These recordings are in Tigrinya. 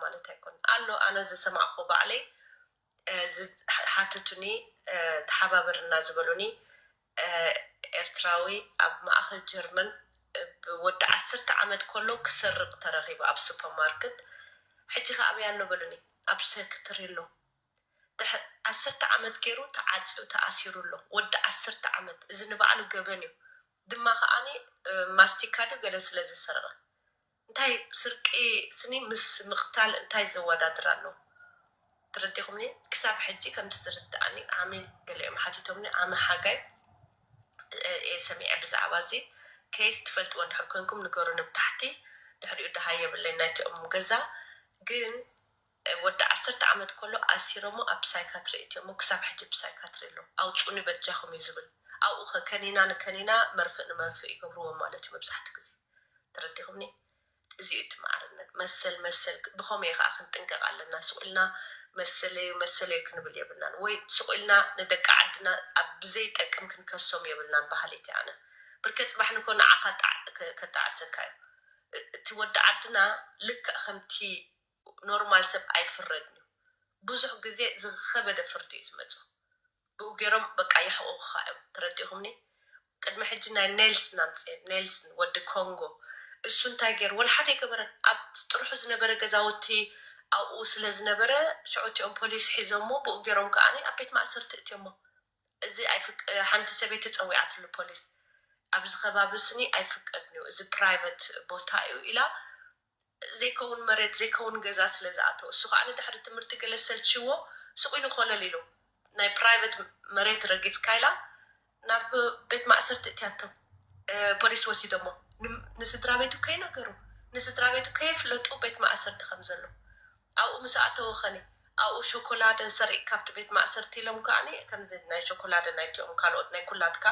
ማለት ኣይኮን ኣሎ። ኣነ ዝሰማዕኹ ባዕለይ፣ እ፣ ዝ-፣ ሓተቱኒ፣ እ፣ ተሓባበርና ዝበሉኒ፣ እ፣ ኤርትራዊ ኣብ ማእኸል ጀርመን፣ እ፣ ወዲ ዓሰርተ ዓመት ከሎ ክሰርቕ ተረኺቡ ኣብ ሱፐርማርኬት። ሕጂ ከ ኣበይ ኣሎ በሉኒ። ኣብ ሴክትሪ ኣሎ። ድሕሪ ዓሰርተ ዓመት ገይሩ ተዓፅዩ ተኣሲሩ ኣሎ። ወዲ ዓሰርተ ዓመት። እዚ ንባዕሉ ገበን እዩ። ድማ ከኣኒ፣ እ፣ ማስቲካ ድዩ ገለ ስለ ዝሰርቐ። እንታይ ስርቂ ስኒ ምስ ምቕታል እንታይ ዘወዳድር ኣሎ? ተረዲኹምኒ? ክሳብ ሕጂ ከምቲ ዝርድኣኒ ዓሚ ገሊኦም ሓቲቶምኒ፣ ዓሚ ሓጋይ፣ እ፣ እየ ሰሚዐ ብዛዕባ እዚ ኬስ። ትፈልጥዎ እንድሕር ኮንኩም ንገሩኒ ብታሕቲ። ድሕሪኡ ደሃ የብለይ ናይቲኦም ገዛ። ግን፣ እ፣ ወዲ ዓሰርተ ዓመት ከሎ ኣሲሮሞ ኣብ ሳይካትሪ እትዮሞ፣ ክሳብ ሕጂ ብሳይካትሪ ኣሎ። ኣውፁኒ በጃኹም እዩ ዝብል። ኣብኡ ከ ከኒና ንከኒና፣ መርፍእ ንመርፍእ ይገብርዎ ማለት እዩ መብዛሕትኡ ግዜ። ተረዲኹምኒ? እዚ እዩ እቲ ማዕርነት። መሰል፣ መሰል፣ ብኸመይ ከዓ ክንጥንቀቕ ኣለና። ስቕ ኢልና መሰለዩ፣ መሰለዩ ክንብል የብልናን። ወይ ስቕ ኢልና ንደቂ ዓድና ኣብ ብዘይጠቅም ክንከሶም የብልናን በሃሊት እየ ኣነ። ብርከ ጽባሕ ንኮ ንዓኻ ጣዕ-፣ ከ-፣ ከጣዕሰካ እዩ። እ-፣ እቲ ወዲ ዓድና ልክዕ ከምቲ ኖርማል ሰብ ኣይፍረድን እዩ። ብዙሕ ግዜ ዝኸበደ ፍርዲ እዩ ዝመጽእ። ብኡ ገይሮም በቃ የሕቑቑኻ እዮም። ተረዲኹምኒ? ቅድሚ ሕጂ ናይ ኔልስን ኣምፅኤ፣ ኔልስን ወዲ ኮንጎ። እሱ እንታይ ገይሩ? ወላ ሓደ ኣይገበረን። ኣብ ጥርሑ ዝነበረ ገዛውቲ ኣብኡ ስለ ዝነበረ፣ ሽዑ እቲኦም ፖሊስ ሒዞሞ፣ ብኡ ገይሮም ከኣኒ ኣብ ቤት ማእሰርቲ እትዮሞ። እዚ ኣይፍቅ-፣ ሓንቲ ሰበይቲ ጸዊዓትሉ ፖሊስ። ኣብዚ ከባቢ ስኒ ኣይፍቀድን እዩ፣ እዚ ፕራይቨት ቦታ እዩ ኢላ፣ ዘይከውን መሬት፣ ዘይከውን ገዛ ስለ ዝኣተወ፣ እሱ ከዓ ንድሕሪ ትምህርቲ ገለ ሰልችዎ፣ ስቕ ኢሉ ኮለል ኢሉ ናይ ፕራይቨት መሬት ረጊጽካ ኢላ ናብ ቤት ማእሰርቲ እትያቶም። እ፣ ፖሊስ ወሲዶሞ። ን-፣ ንስድራ ቤቱ ከይነገሩ፣ ንስድራ ቤቱ ከየፍለጡ ቤት ማእሰርቲ ከም ዘሎ። ኣብኡ ምስ ኣተወ ኸኒ፣ ኣብኡ ሸኮላደን ሰሪቕ ካብቲ ቤት ማእሰርቲ ኢሎም ከኣኒ፣ ከምዚ ናይ ሸኮላደ ናይቲኦም ካልኦት ናይ ኩላትካ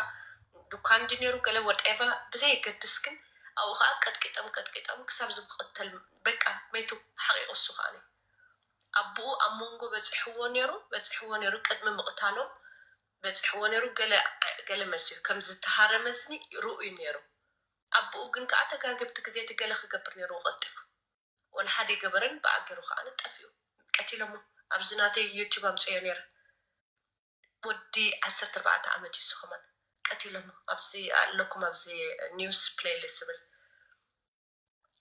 ዱካን ድዩ ነይሩ፣ ገለ ወደኤቨር፣ ብዘየገድስ ግን ኣብኡ ኸኣ ቀጥቂጦም፣ ቀጥቂጦም ክሳብ ዝቕተል፣ በቃ፣ መይቱ፣ ሓቒቑ እሱ ኸኣኒ። ኣቦኡ ኣብ መንጎ በጺሕዎ ነይሩ፣ በጺሕዎ ነይሩ፣ ቅድሚ ምቕታሎም በጺሕዎ ነይሩ፣ ገለ፣ ገለ መሲሉ፣ ከም ዝተሃረመ ስኒ ርኡይ ነይሩ። ኣቦኡ ግን ከኣ ተጋግብቲ ግዜ እቲ ገለ ክገብር ነይርዎ ቀልጢፉ። ወላ ሓደ ገበረን ብኣገሩ ከኣ ጠፊኡ። ቀቲሎሞ። ኣብዚ ናተይ ዩቲዩብ ኣምጽዮ ነይረ። ወዲ ዓሰርተ ኣርባዕተ ዓመት እዩ ዝኸውን። ቀቲሎሞ። ኣብዚ ኣለኩም፣ ኣብዚ ኒውስ ፕሌይሊስት ዝብል።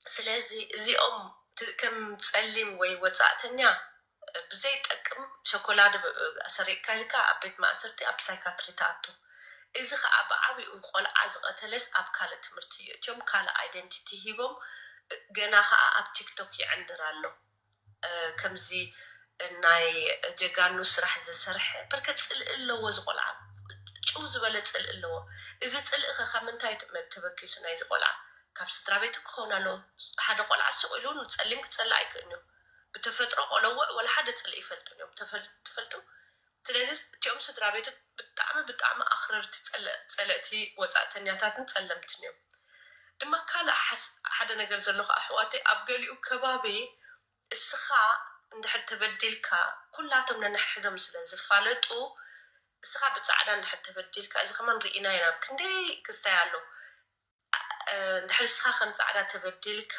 ስለዚ እዚኦም ት-፣ ከም ጸሊም ወይ ወጻእተኛ ብዘይጠቅም ሸኮላድ ብ-፣ ሰሪቕካ ኢልካ ኣብ ቤት ማእሰርቲ፣ ኣብ ሳይካትሪ ትኣቱ። እዚ ኸኣ ብዓቢኡ ቆልዓ ዝቐተለስ ኣብ ካልእ ትምህርቲ የእትዮም፣ ካልእ ኣይደንቲቲ ሂቦም፣ ገና ኸኣ ኣብ ቲክቶክ ይዕንድር ኣሎ። እ፣ ከምዚ ናይ ጀጋኑ ስራሕ ዝሰርሐ፣ በርከት ጽልኢ ኣለዎ እዚ ቆልዓ። ጭው ዝበለ ጽልኢ ኣለዎ። እዚ ጽልኢ ኸ ካብ ምንታይ ተ-፣ ተበጊሱ ናይዚ ቆልዓ? ካብ ስድራ ቤቱ ክኸውን ኣለዎ። ሓደ ቆልዓ ስቕ ኢሉ ንጸሊም ክጸልእ ኣይክእልን እዩ። ብተፈጥሮ ቆለውዕ ወላ ሓደ ጽልኢ ይፈልጡን እዮም። ተፈል-፣ ትፈልጡ? ስለዚ እቲኦም ስድራ ቤቱ ብጣዕሚ፣ ብጣዕሚ ኣኽረርቲ ጸለ-፣ ጸለእቲ ወጻእተኛታትን ጸለምትን እዮም። ድማ ካልእ ሓስ-፣ ሓደ ነገር ዘሎ ኸዓ፣ ኣሕዋተይ፣ ኣብ ገሊኡ ከባቢ እስኻ እንድሕር ተበዲልካ፣ ኩላቶም ነንሕድሕዶም ስለ ዝፋለጡ፣ እስኻ ብጻዕዳ እንድሕር ተበዲልካ፣ እዚ ከማን ርኢና ኢና፣ ኣብ ክንደይ ክስታይ ኣሎ። እ፣ እንድሕር እስኻ ከም ጻዕዳ ተበዲልካ፣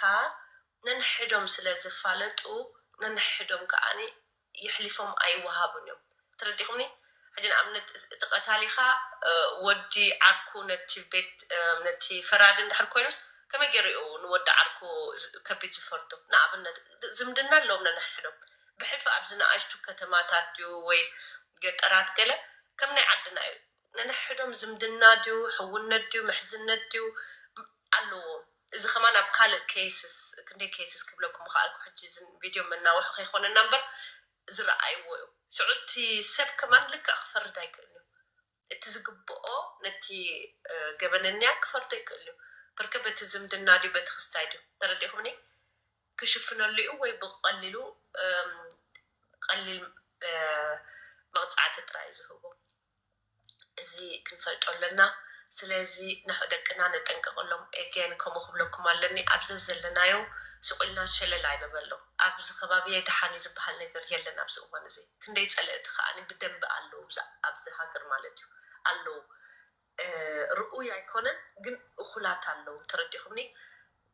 ነንሕዶም ስለ ዝፋለጡ፣ ነንሕዶም ከኣኒ የሕሊፎም ኣይወሃቡን እዮም። ተረዲኹምኒ? ሕጂ ንኣብነት እቲ ቀታሊኻ፣ እ፣ ወዲ ዓርኩ ነቲ ቤት፣ እ፣ ነቲ ፈራዲ እንድሕር ኮይኑስ ከመይ ገይሩ እዩ ንወዲ ዓርኩ ዝ-፣ ከቢድ ዝፈርዶ? ንኣብነት ዝምድና ኣለዎም ነንሕድሕዶም። ብሕልፊ ኣብዚ ንኣሽቱ ከተማታት ድዩ ወይ ገጠራት ገለ ከም ናይ ዓድና እዩ። ነንሕድሕዶም ዝምድና ድዩ፣ ሕውነት ድዩ፣ ምሕዝነት ድዩ ኣለዎም። እዚ ከማን ኣብ ካልእ ኬስስ፣ ክንደይ ኬስስ ክብለኩም ምኽኣልኩ፣ ሕጂ እዚ ቪድዮ መናውሒ ከይኮነና እምበር ዝረኣይዎ እዩ። ሽዑ እቲ ሰብ ከማን ልክዕ ክፈርድ ኣይክእልን እዩ። እቲ ዝግብኦ ነቲ፣ እ፣ ገበነኛ ክፈርዶ ይክእል እዩ። በርከ በቲ ዝምድና ድዩ፣ በቲ ክስታይ ድዩ፣ ተረዲኹምኒ? ክሽፍነሉ እዩ ወይ ብቐሊሉ፣ እም፣ ቀሊል፣ እ፣ መቕጻዕቲ ጥራይ እዩ ዝህቦ። እዚ ክንፈልጦ ኣለና። ስለዚ ንሕ-፣ ደቅና ነጠንቀቐሎም። ኤጌን ከምኡ ክብለኩም ኣለኒ፣ ኣብዚ ዘለናዮ ስቕ ኢልና ሸለል ኣይንበሎ። ኣብዚ ከባቢ ደሓን እዩ ዝበሃል ነገር የለን ኣብዚ እዋን እዚ። ክንደይ ጸለእቲ ከኣ ብደንቢ ኣለዉ ብዛ-፣ ኣብዚ ሃገር ማለት እዩ ኣለዉ። እ፣ ርኡይ ኣይኮነን ግን እኹላት ኣለዉ። ተረዲኹምኒ?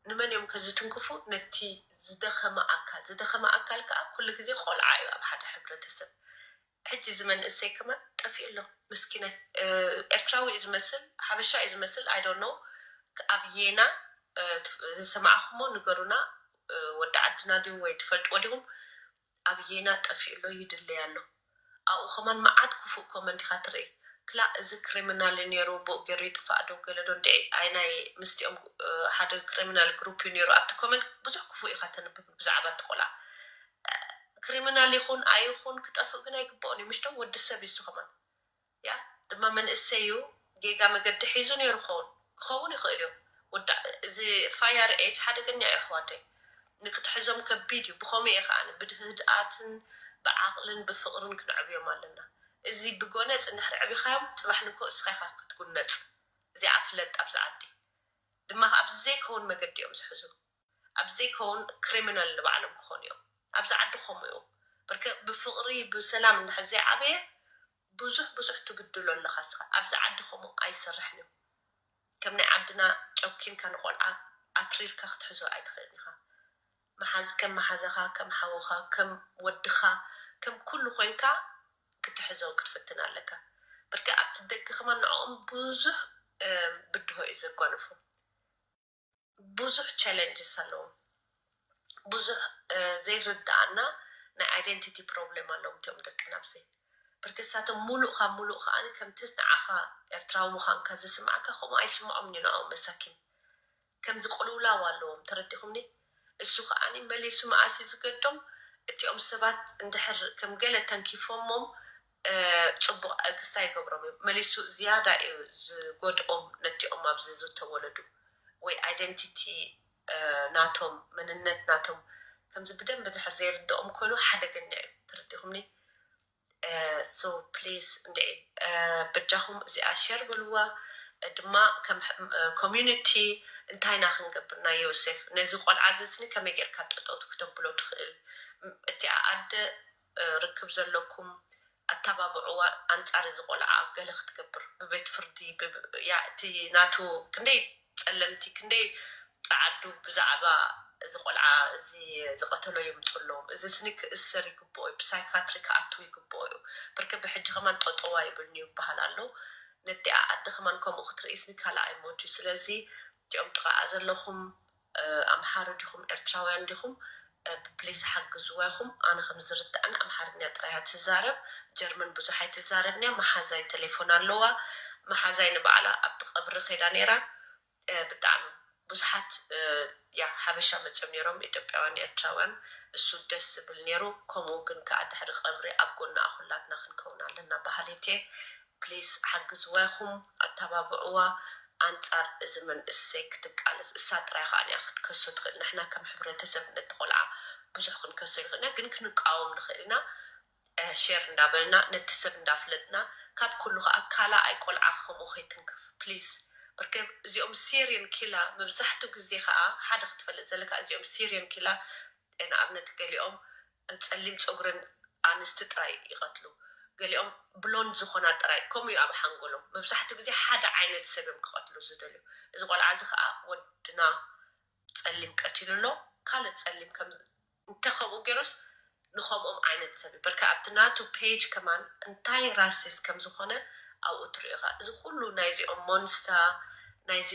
ንመን እዮም ከዝትንክፉ? ነቲ ዝደኸመ ኣካል። ዝደኸመ ኣካል ከዓ ኩሉ ግዜ ቆልዓ እዩ ኣብ ሓደ ሕብረተሰብ። ሕጂ እዚ መንእሰይ ከማን ጠፊኡ ኣሎ ምስኪናይ። ኤርትራዊ እዩ ዝመስል፣ ሓበሻ እዩ ዝመስል። I don't know። ኣብ የና ዝሰማዕኹሞ ንገሩና። ወዲ ዓድና ድዩ ወይ ትፈልጥዎ ዲኹም? ኣብ የና ጠፊኡ ኣሎ፣ ይድለይ ኣሎ። ኣብኡ ከማን መዓት ክፉእ ኮመንት ኢኻ ትርኢ። ክላእ እዚ ክሪሚናል እዩ ነይሩ፣ ብኡ ገይሩ ይጥፋእ ዶ ገለ ዶ እንድዒ። ኣይ ናይ ምስቲኦም ሓደ ክሪሚናል ግሩፕ እዩ ነይሩ። ኣብቲ ኮመንት ብዙሕ ክፉእ ኢኻ ተንብብ ብዛዕባ እቲ ቆልዓ። ክሪሚናል ይኹን ኣይኹን ክጠፍእ ግን ኣይግብኦን እዩ። ምሽቶ ወዲ ሰብ እዩ እሱ ከማን። ያ ድማ መንእሰይ እዩ። ጌጋ መገዲ ሒዙ ነይሩ ክኸውን ክኸውን ይኽእል እዩ። ወዳ እዚ ፋየር ኤጅ ሓደገኛ እዩ ኣሕዋተይ። ንክትሕዞም ከቢድ እዩ። ብኸምኡ እየ ከዓ ብድህድኣትን ብዓቕልን ብፍቕርን ክነዕብዮም ኣለና። እዚ ብጎነፅ እንድሕር ዕቢኻዮም ፅባሕ ንኮ እስኻ ኢኻ ክትጉነፅ። እዚኣ ፍለጥ ኣብዚ ዓዲ ድማ ካብ ዘይከውን መገዲ እዮም ዝሕዙ። ኣብ ዘይከውን ክሪሚናል ንባዕሎም ክኾኑ እዮም። ኣብዚ ዓዲ ከምኡ እዩ። ብርክ ብፍቕሪ ብሰላም እንድሕር ዘይዓበየ ብዙሕ ብዙሕ ትብድሎ ኣለኻ እስኻ። ኣብዚ ዓዲ ከምኡ ኣይሰርሕን እዩ። ከም ናይ ዓድና ጨኪንካ ንቆልዓ ኣትሪርካ ክትሕዞ ኣይትኽእልን ኢኻ። መሓዝ ከም መሓዛኻ ከም ሓውኻ ከም ወድኻ ከም ኩሉ ኮይንካ ክትሕዞ ክትፍትን ኣለካ። ብርክ ኣብቲ ደገ ከማን ንዕኦም ብዙሕ ብድሆ እዩ ዘጓንፎም። ብዙሕ ቻለንጅስ ኣለዎም። ብዙሕ ዘይርድኣና ናይ ኣይደንቲቲ ፕሮብሌም ኣለዎም እቲኦም ደቅና ኣብዚ። ብርክ እሳቶም ሙሉእ ካብ ሙሉእ ከዓኒ ከምቲ ንዓኻ ኤርትራዊ ምዃንካ ዝስምዓካ ከምኡ ኣይስምዖም እዩ ንዕኦም መሳኪን። ከምዚ ቅልውላው ኣለዎም ተረዲኹምኒ። እሱ ከዓኒ መሊሱ መኣስ እዩ ዝገዶም። እቲኦም ሰባት እንድሕር ከም ገለ ተንኪፎሞም ፅቡቕ ክስታይ ይገብሮም እዩ። መሊሱ ዝያዳ እዩ ዝጎድኦም ነቲኦም ኣብዚ ዝተወለዱ ወይ ኣይደንቲቲ ናቶም መንነት ናቶም ከምዚ ብደንብ ድሕር ዘይርድኦም ኮይኑ ሓደገኛ እዩ። ተረዲኹምኒ? So please እንድዒ በጃኹም እዚኣ ሸር በልዋ። ድማ ከም ኮሚዩኒቲ እንታይና ክንገብር ናይ ዮሴፍ ነዚ ቆልዓ ዘስኒ ከመይ ጌርካ ጠጠው ክተብሎ ትኽእል? እቲኣ ኣደ ርክብ ዘለኩም ኣተባብዕዋ። ኣንጻር እዚ ቆልዓ ገለ ክትገብር ብቤት ፍርዲ ያ እቲ ናቱ ክንደይ ጸለምቲ ክንደይ ጸዓዱ ብዛዕባ እዚ ቆልዓ እዚ ዝቐተሎ የምፁ ኣለዎም። እዚ ስኒ ክእሰር ይግብኦ እዩ፣ ብሳይካትሪ ክኣትው ይግብኦ እዩ። ብርክ ብሕጂ ከማን ጠጠዋ ይብልኒ ይበሃል ኣሎ። ነቲኣ ኣደ ከማን ከምኡ ክትርኢ ስኒ ካልኣ ይሞት እዩ። ስለዚ እቲኦም ጥቓኣ ዘለኹም ኣምሓሩ ዲኹም ኤርትራውያን ዲኹም? ፕሊስ ሓግዝዋ ኢኹም። ኣነ ከም ዝርድኣኒ ኣምሓርኛ ጥራይ እያ ትዛረብ። ጀርመን ብዙሕ ኣይትዛረብን እያ። መሓዛይ ቴሌፎን ኣለዋ። መሓዛይ ንባዕላ ኣብቲ ቀብሪ ከይዳ ነይራ። ብጣዕሚ ብዙሓት ያ ሓበሻ መፅዮም ነይሮም፣ ኢትዮጵያውያን ኤርትራውያን። እሱ ደስ ዝብል ነይሩ። ከምኡ ግን ከዓ ድሕሪ ቀብሪ ኣብ ጎና ኣኹላትና ክንከውን ኣለና በሃሊት እየ። ፕሊስ ሓግዝዋ ኢኹም፣ ኣተባብዕዋ። ኣንፃር እዚ መንእሰይ ክትቃለስ እሳ ጥራይ ከዓ እያ ክትከሶ ትኽእል። ንሕና ከም ሕብረተሰብ ነቲ ቆልዓ ብዙሕ ክንከሶ ይኽእልና፣ ግን ክንቃወም ንኽእል ኢና። ሼር እንዳበልና ነቲ ሰብ እንዳፍለጥና ካብ ኩሉ ከዓ ካልኣይ ቆልዓ ከምኡ ከይትንክፍ ፕሊዝ። ብርከ እዚኦም ሴሪን ኪላ መብዛሕትኡ ግዜ ከዓ ሓደ ክትፈልጥ ዘለካ እዚኦም ሴሪን ኪላ ንኣብነት ገሊኦም ፀሊም ፀጉረን ኣንስቲ ጥራይ ይቐትሉ፣ ገሊኦም ብሎንድ ዝኾና ጥራይ ከምኡ እዩ ኣብ ሓንጎሎም። መብዛሕትኡ ግዜ ሓደ ዓይነት ሰብ እዮም ክቐትሉ ዝደልዩ። እዚ ቆልዓ እዚ ከዓ ወድና ፀሊም ቀቲሉ ኣሎ፣ ካልእ ፀሊም ከም እንተ ከምኡ ገይሩስ ንኸምኦም ዓይነት ሰብ እዩ። በርካ ኣብቲ ናቱ ፔጅ ከማን እንታይ ራሲስት ከም ዝኾነ ኣብኡ ትሪኦ ኢኻ። እዚ ኩሉ ናይዚኦም ሞንስታ ናይዚ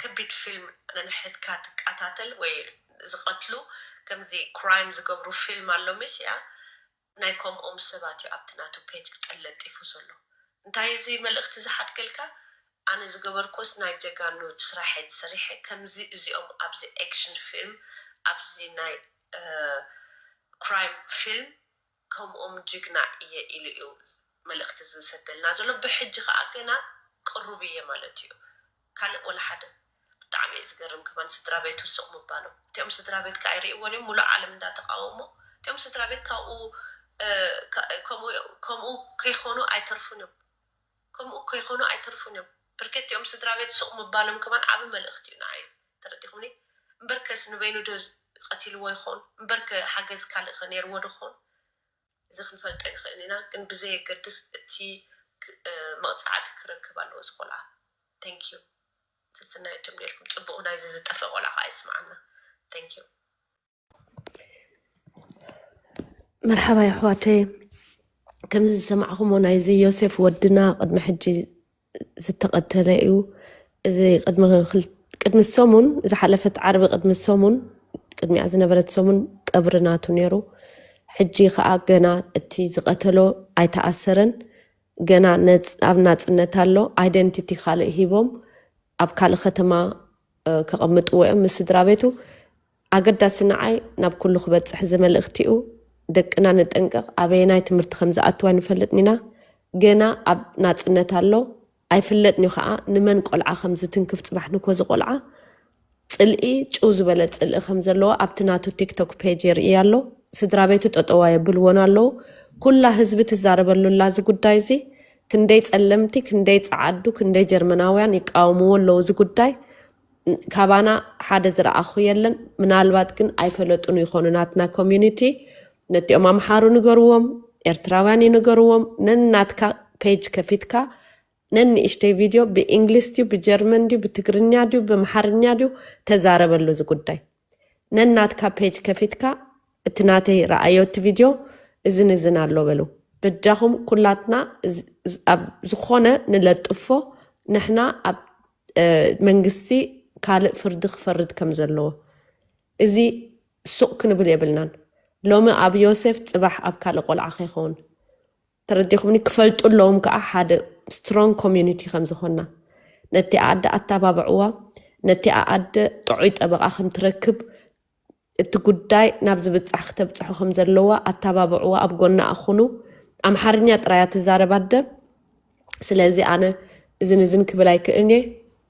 ከቢድ ፊልም ነንሕድካ ትከታተል ወይ ዝቐትሉ ከምዚ ክራይም ዝገብሩ ፊልም ኣሎ ምሽ እያ ናይ ከምኦም ሰባት እዩ ኣብቲ ናቱ ፔጅ ጠለጢፉ ዘሎ። እንታይ እዚ መልእኽቲ ዝሓድገልካ? ኣነ ዝገበርኩስ ናይ ጀጋኑ ስራሕ እየ ዝሰሪሐ። ከምዚ እዚኦም ኣብዚ ኤክሽን ፊልም ኣብዚ ናይ ክራይም ፊልም ከምኦም ጅግና እየ ኢሉ እዩ መልእኽቲ ዝሰደልና ዘሎ። ብሕጂ ከዓ ገና ቅሩብ እየ ማለት እዩ። ካልእ ወላ ሓደ ብጣዕሚ እዩ ዝገርም። ከማን ስድራ ቤቱ ስቕ ምባሎም እቲኦም ስድራ ቤት ከዓ ይርእይዎን እዮም። ሙሉእ ዓለም እንዳተቃወሞ እቲኦም ስድራ ቤት ካብኡ ከምኡ ከይኾኑ ኣይተርፉን እዮም። ከምኡ ከይኾኑ ኣይተርፉን እዮም። ብርክት እቲኦም ስድራ ቤት ስቕ ምባሎም ከማን ዓቢ መልእኽቲ እዩ ንዓይ። ተረዲኹምኒ? እምበርከስ ንበይኑ ዶ ቀቲልዎ ይኾን? እምበርከ ሓገዝ ካልእ ከ ነይርዎ ዶ ኾን? እዚ ክንፈልጦ ይኽእል ኢና፣ ግን ብዘየገድስ እቲ መቕፃዕቲ ክረክብ ኣለዎ እዚ ቆልዓ። Thank you። ስስናይ ጀምሬልኩም ጽቡቕ ናይዚ ዝጠፍእ ቆልዓ ከዓ ይስማዓና። Thank you። መርሓባ ኣሕዋተይ። ከምዚ ዝሰማዕኹሞ ናይዚ ዮሴፍ ወድና ቅድሚ ሕጂ ዝተቐተለ እዩ። እዚ ቅድሚ ክል- ቅድሚ ሰሙን፣ ዝሓለፈት ዓርቢ ቅድሚ ሰሙን፣ ቅድሚኣ ዝነበረት ሰሙን ቀብሪ ናቱ ነይሩ። ሕጂ ከዓ ገና እቲ ዝቐተሎ ኣይተኣሰረን። ገና ነጽ- ኣብ ናጽነት ኣሎ። ኣይደንቲቲ ካልእ ሂቦም ኣብ ካልእ ከተማ እ፣ ከቐምጥዎ እዮም ምስ ስድራ ቤቱ። ኣገዳሲ ንዓይ ናብ ኩሉ ክበጽሕ እዚ መልእኽቲ እዩ። ደቅና ንጠንቀቕ። ኣበየናይ ትምህርቲ ከም ዝኣትዋ ንፈልጥን ኢና። ገና ኣብ ናጽነት ኣሎ። ኣይፍለጥን እዩ ከዓ ንመን ቆልዓ ከም ዝትንክፍ ጽባሕ ንኮ እዚ ቆልዓ ጽልኢ፣ ጭው ዝበለ ጽልኢ ከም ዘለዎ ኣብቲ ናቱ ቲክቶክ ፔጅ የርኢ ኣሎ። ስድራ ቤቱ ጠጠዋ የብልዎን ኣለዉ። ኩላ ህዝቢ ትዛረበሉ ኣላ እዚ ጉዳይ እዚ። ክንደይ ጸለምቲ፣ ክንደይ ጸዓዱ፣ ክንደይ ጀርመናውያን ይቃወምዎ ኣለዉ እዚ ጉዳይ። ካባና ሓደ ዝረኣኹ የለን። ምናልባት ግን ኣይፈለጡን ይኾኑ ናትና ኮሚዩኒቲ። ነቲኦም ኣምሓሩ ንገርዎም፣ ኤርትራውያን ይንገርዎም። ነናትካ ፔጅ ከፊትካ ነንእሽተይ ቪድዮ ብእንግሊዝ ድዩ፣ ብጀርመን ድዩ፣ ብትግርኛ ድዩ፣ ብምሓርኛ ድዩ፣ ተዛረበሉ እዚ ጉዳይ። ነናትካ ፔጅ ከፊትካ እቲ ናተይ ረኣዮ እቲ ቪድዮ እዝን እዝን ኣሎ በሉ። በጃኹም ኩላትና ዝ- ዝ- ኣብ ዝኾነ ንለጥፎ ንሕና ኣብ እ፣ መንግስቲ ካልእ ፍርዲ ክፈርድ ከም ዘለዎ እዚ ሱቕ ክንብል የብልናን። ሎሚ ኣብ ዮሴፍ ጽባሕ ኣብ ካልእ ቆልዓ ከይኸውን ተረዲኹምኒ። ክፈልጡ ኣለዎም ከዓ ሓደ ስትሮንግ ኮሚዩኒቲ ከም ዝኾንና። ነቲ ኣደ ኣተባብዕዋ፣ ነቲ ኣደ ጥዑይ ጠበቓ ከም ትረክብ፣ እቲ ጉዳይ ናብ ዝብጻሕ ክተብጽሑ ከም ዘለዋ ኣተባብዕዋ፣ ኣብ ጎና ኣኹኑ። ኣምሓርኛ ጥራያ ትዛረብ ኣደ። ስለዚ ኣነ እዝን እዝን ክብል ኣይክእልን እየ።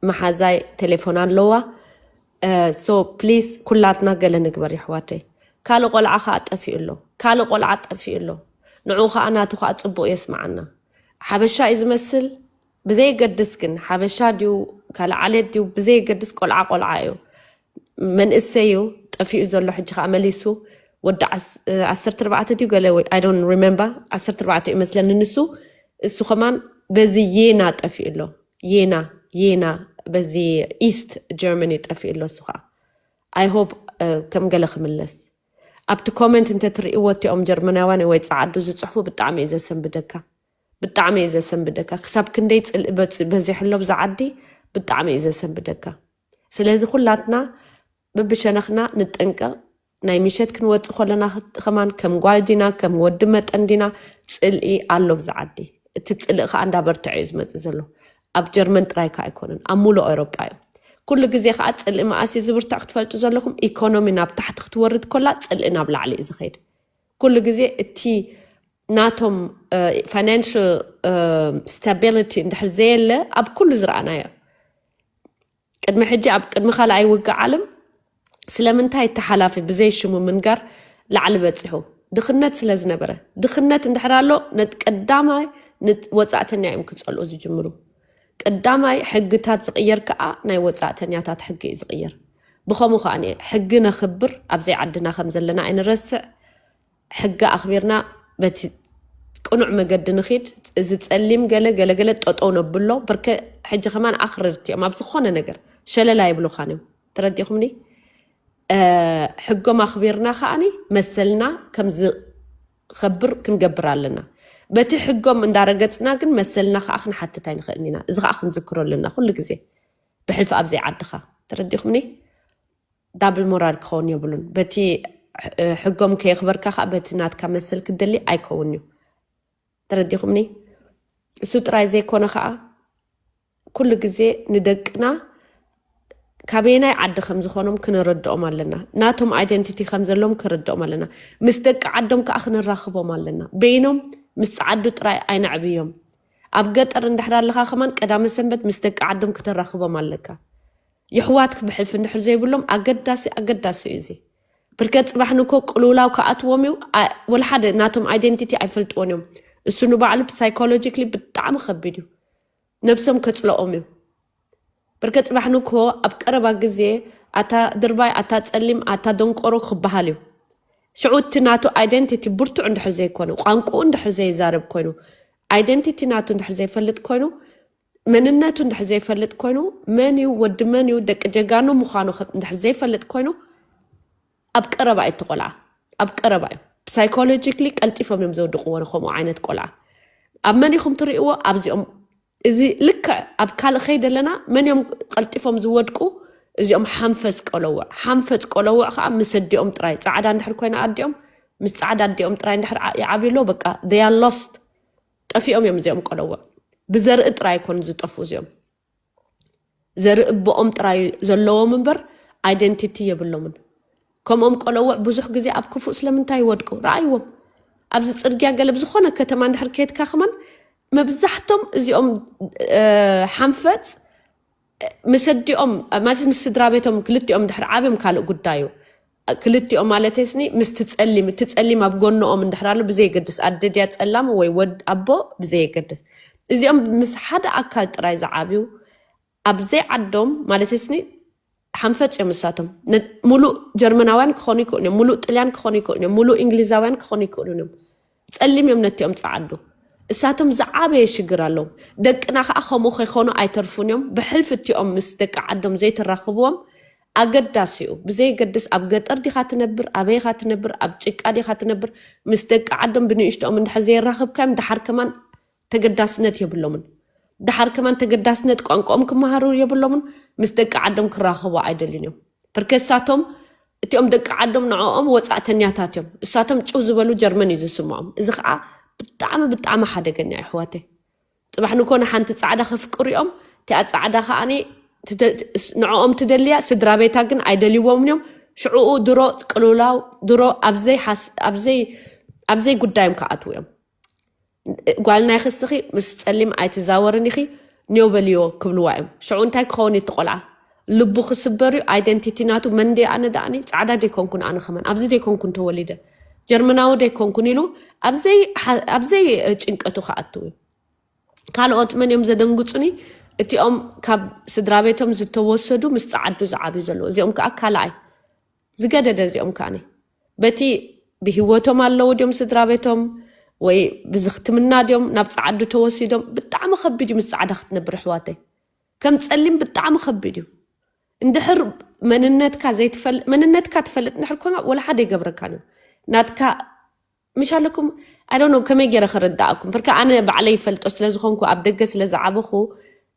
መሓዛይ ቴሌፎን ኣለዋ። ሶ ፕሊስ ኩላትና ገለ ንግበር የሕዋተይ። ካልእ ቆልዓ ከዓ ጠፊኡ ኣሎ፣ ካልእ ቆልዓ ጠፊኡ ኣሎ። ንዑ ከዓ ናቱ ከዓ ጽቡቕ የስምዓና። ሓበሻ እዩ ዝመስል። ብዘየገድስ ግን ሓበሻ ድዩ ካልእ ዓሌት ድዩ ብዘየገድስ ቆልዓ ቆልዓ እዩ። መንእሰይ እዩ ጠፊኡ ዘሎ። ሕጂ ከዓ መሊሱ ወዲ ዓስ- ዓሰርተ ኣርባዕተ ድዩ ገለ ወይ I don't remember፣ ዓሰርተ ኣርባዕተ እዩ መስለኒ ንሱ። እሱ ከማን በዚ ዬና ጠፊኡ ኣሎ። ዬና ዬና በዚ ኢስት ጀርመኒ ጠፊኡ ኣሎ እሱ ከዓ። I hope ከም ገለ ክምለስ። ኣብቲ ኮመንት እንተትርእይዎ እቲኦም ጀርመናውያን ወይ ጸዓዱ ዝጽሕፉ ብጣዕሚ እዩ ዘሰንብደካ። ብጣዕሚ እዩ ዘሰንብደካ። ክሳብ ክንደይ ጽልኢ በጽ- በዚሑ ኣሎ ብዛ ዓዲ። ብጣዕሚ እዩ ዘሰንብደካ። ስለዚ ኩላትና በብሸነኽና ንጠንቀቕ። ናይ ምሸት ክንወጽእ ከለና ክት- ከማን ከም ጓል ዲና ከም ወዲ መጠን ዲና ጽልኢ ኣሎ ብዛ ዓዲ። እቲ ጽልኢ ከዓ እንዳበርትዐ እዩ ዝመጽእ ዘሎ። ኣብ ጀርመን ጥራይ ከዓ ኣይኮነን፣ ኣብ ሙሉእ ኤውሮጳ እዩ። ኩሉ ግዜ ከዓ ጽልኢ መኣስ እዩ ዝብርትዕ ክትፈልጡ ዘለኩም። ኢኮኖሚ ናብ ታሕቲ ክትወርድ ከላ ጽልኢ ናብ ላዕሊ እዩ ዝኸይድ። ኩሉ ግዜ እቲ ናቶም ፋይናንሽል ስታቢሊቲ እንድሕር ዘየለ ኣብ ኩሉ ዝረኣናዮ ቅድሚ ሕጂ ኣብ ቅድሚ ካልኣይ ውግእ ዓለም ስለምንታይ እቲ ሓላፊ ብዘይ ሽሙ ምንጋር ላዕሊ በፂሑ? ድኽነት ስለ ዝነበረ። ድኽነት እንድሕር ኣሎ ነት ቀዳማይ ንወፃእተኛ እዮም ክፀልኡ ዝጅምሩ። ቀዳማይ ሕግታት ዝቕየር ከዓ ናይ ወፃእተኛታት ሕጊ እዩ ዝቕየር። ብኸምኡ ከዓ ሕጊ ነኽብር ኣብዘይ ዓድና ከም ዘለና ኣይንረስዕ። ሕጊ ኣኽቢርና በቲ ቅኑዕ መገዲ ንኺድ። እዚ ፀሊም ገለ ገለ ገለ ጠጠው ነብሎ። ብርከ ሕጂ ከማን ኣኽረርቲ እዮም ኣብ ዝኾነ ነገር ሸለላ ይብሉኻን እዮም። ተረዲኹምኒ? ሕጎም ኣኽቢርና ከዓኒ መሰልና ከም ዝኸብር ክንገብር ኣለና። በቲ ሕጎም እንዳረገፅና ግን መሰልና ከዓ ክንሓትት ኣይንኽእልን ኢና። እዚ ከዓ ክንዝክሮ ኣለና ኩሉ ግዜ። ብሕልፊ ኣብዘይ ዓድኻ ተረዲኹምኒ? ዳብል ሞራል ክኸውን የብሉን። በቲ ሕጎም ከየኽበርካ ከዓ በቲ ናትካ መሰል ክትደሊ ኣይከውን እዩ። ተረዲኹምኒ? እሱ ጥራይ ዘይኮነ ከዓ ኩሉ ግዜ ንደቅና ካበየናይ ዓዲ ከም ዝኾኖም ክንረድኦም ኣለና። ናቶም ኣይደንቲቲ ከም ዘለዎም ክንረድኦም ኣለና። ምስ ደቂ ዓዶም ከዓ ክንራኽቦም ኣለና። በይኖም ምስ ጸዓዱ ጥራይ ኣይነዕብዮም። ኣብ ገጠር እንድሕር ኣለኻ ከማን ቀዳመ ሰንበት ምስ ደቂ ዓዶም ክተራኽቦም ኣለካ። የሕዋትክ ብሕልፊ እንድሕር ዘይብሎም ኣገዳሲ ኣገዳሲ እዩ እዚ። ብርከት ጽባሕ ንኮ ቅልውላው ክኣትዎም እዩ። አ- ወላ ሓደ ናቶም ኣይደንቲቲ ኣይፈልጥዎን እዮም። እሱ ንባዕሉ ብሳይኮሎጂክሊ ብጣዕሚ ከቢድ እዩ። ነብሶም ከጽልኦም እዩ። ብርከት ጽባሕ ንኮ ኣብ ቀረባ ግዜ ኣታ ድርባይ፣ ኣታ ጸሊም፣ ኣታ ደንቆሮ ክበሃል እዩ። ሽዑ እቲ ናቱ ኣይደንቲቲ ብርቱዕ እንድሕር ዘይኮነ፣ ቋንቋኡ እንድሕር ዘይዛረብ ኮይኑ፣ ኣይደንቲቲ ናቱ እንድሕር ዘይፈልጥ ኮይኑ፣ መንነቱ እንድሕር ዘይፈልጥ ኮይኑ፣ መን እዩ፣ ወዲ መን እዩ፣ ደቂ ጀጋኑ ምዃኑ ከ- እንድሕር ዘይፈልጥ ኮይኑ፣ ኣብ ቀረባ እዩ እቲ ቆልዓ። ኣብ ቀረባ እዩ። ሳይኮሎጂክሊ ቀልጢፎም እዮም ዘውድቅዎ ንከምኡ ዓይነት ቆልዓ። ኣብ መን ኢኹም ትርእይዎ? ኣብዚኦም፣ እዚ ልክዕ ኣብ ካልእ ከይደ ኣለና፣ መን እዮም ቀልጢፎም ዝወድቁ? እዚኦም ሓንፈፅ ቆለውዕ። ሓንፈፅ ቆለውዕ ከዓ ምስ ኣዲኦም ጥራይ፣ ፃዕዳ እንድሕር ኮይና ኣዲኦም፣ ምስ ፃዕዳ ኣዲኦም ጥራይ እንድሕር ዓ- ይዓብዩ ኣለዉ፣ በቃ they are lost። ጠፊኦም እዮም እዚኦም ቆለውዕ። ብዘርኢ ጥራይ ኮኑ ዝጠፉ እዚኦም። ዘርኢ ኣቦኦም ጥራይ ዘለዎም እምበር ኣይደንቲቲ የብሎምን። ከምኦም ቆለውዕ ብዙሕ ግዜ ኣብ ክፉእ ስለምንታይ ይወድቁ? ረኣይዎም። ኣብዚ ጽርግያ ገለ ብዝኾነ ከተማ እንድሕር ከድካ ከማን መብዛሕቶም እዚኦም እ፣ ሓንፈጽ ምስ ኣዲኦም ማለት ምስ ስድራ ቤቶም ክልቲኦም ድሕር ዓብዮም ካልእ ጉዳይ እዩ። ክልቲኦም ማለት ስኒ ምስ ትጸሊም ትጸሊም ኣብ ጎንኦም እንድሕር ኣሎ ብዘየገድስ ኣደ ድያ ጸላም ወይ ወድ ኣቦ ብዘየገድስ እዚኦም ምስ ሓደ ኣካል ጥራይ ዝዓብዩ ኣብ ዘይዓዶም ማለት ስኒ ሓንፈጽ እዮም እሳቶም። ነ- ሙሉእ ጀርመናውያን ክኾኑ ይክእሉ እዮም፣ ሙሉእ ጥልያን ክኾኑ ይክእሉ እዮም፣ ሙሉእ እንግሊዛውያን ክኾኑ ይክእሉ እዮም። ጸሊም እዮም ነቲኦም ጸዓዱ። እሳቶም ዝዓበየ ሽግር ኣለዎም። ደቅና ከዓ ከምኡ ከይኾኑ ኣይተርፉን እዮም። ብሕልፊ እቲኦም ምስ ደቂ ዓዶም ዘይተራኽብዎም ኣገዳሲ እዩ። ብዘየገድስ ኣብ ገጠር ዲኻ ትነብር፣ ኣበይኻ ትነብር፣ ኣብ ጭቃ ዲኻ ትነብር፣ ምስ ደቂ ዓዶም ብንእሽቶኦም እንድሕር ዘየራኽብካዮም ድሓር ከማን ተገዳስነት የብሎምን። ድሓር ከማን ተገዳስነት ቋንቋኦም ክመሃሩ የብሎምን። ምስ ደቂ ዓዶም ክራኸቡ ኣይደልዩን እዮም። ብርከሳቶም እቲኦም ደቂ ዓዶም ንዕኦም ወጻእተኛታት እዮም። እሳቶም ጭው ዝበሉ ጀርመን እዩ ዝስምዖም። እዚ ከዓ ብጣዕሚ ብጣዕሚ ሓደገኛ እዩ ኣሕዋተይ። ጽባሕ ንኮነ ሓንቲ ጻዕዳ ከፍቅሩ እዮም። እቲኣ ጻዕዳ ከዓኒ ትደ- ንዕኦም ትደልያ ስድራ ቤታ ግን ኣይደልይዎም እዮም። ሽዕኡ ድሮ ቅልውላው ድሮ ኣብዘይ ሓስ- ኣብዘይ ኣብዘይ ጉዳዮም ክኣትዉ እዮም። ጓል ናይ ክስኺ ምስ ጸሊም ኣይትዛወርን ኢኺ ኔው በልዮ ክብልዋ እዮም። ሽዑ እንታይ ክኸውን እቲ ቆልዓ ልቡ ክስበር እዩ። ኣይደንቲቲ ናቱ መን ደይ ኣነ ደኣኒ ጻዕዳ ደይኮንኩን ኣነ ከመን ኣብዚ ደይኮንኩን ተወሊደ ጀርመናዊ ደይኮንኩን ኢሉ ኣብዘይ ሓ- ኣብዘይ ጭንቀቱ ክኣትው እዩ። ካልኦት መን እዮም ዘደንግጹኒ? እቲኦም ካብ ስድራ ቤቶም ዝተወሰዱ ምስ ጸዓዱ ዝዓብዩ ዘለዉ እዚኦም ከዓ ካልኣይ ዝገደደ እዚኦም ከዓኒ በቲ ብህይወቶም ኣለዉ ድዮም ስድራ ቤቶም ወይ ብዝኽትምና ድዮም ናብ ጸዓዱ ተወሲዶም ብጣዕሚ ከቢድ እዩ ምስ ጸዓዳ ክትነብር ኣሕዋተይ ከም ጸሊም ብጣዕሚ ከቢድ እዩ እንድሕር መንነትካ ዘይትፈልጥ መንነትካ ትፈልጥ እንድሕር ኮይና ወላ ሓደ ይገብረካን እዩ ናትካ ምሽ ኣለኩም ኣይ ዶንት ኖ ከመይ ገይረ ክርዳእኩም ብርካ ኣነ ባዕለይ ይፈልጦ ስለ ዝኾንኩ ኣብ ደገ ስለ ዝዓበኹ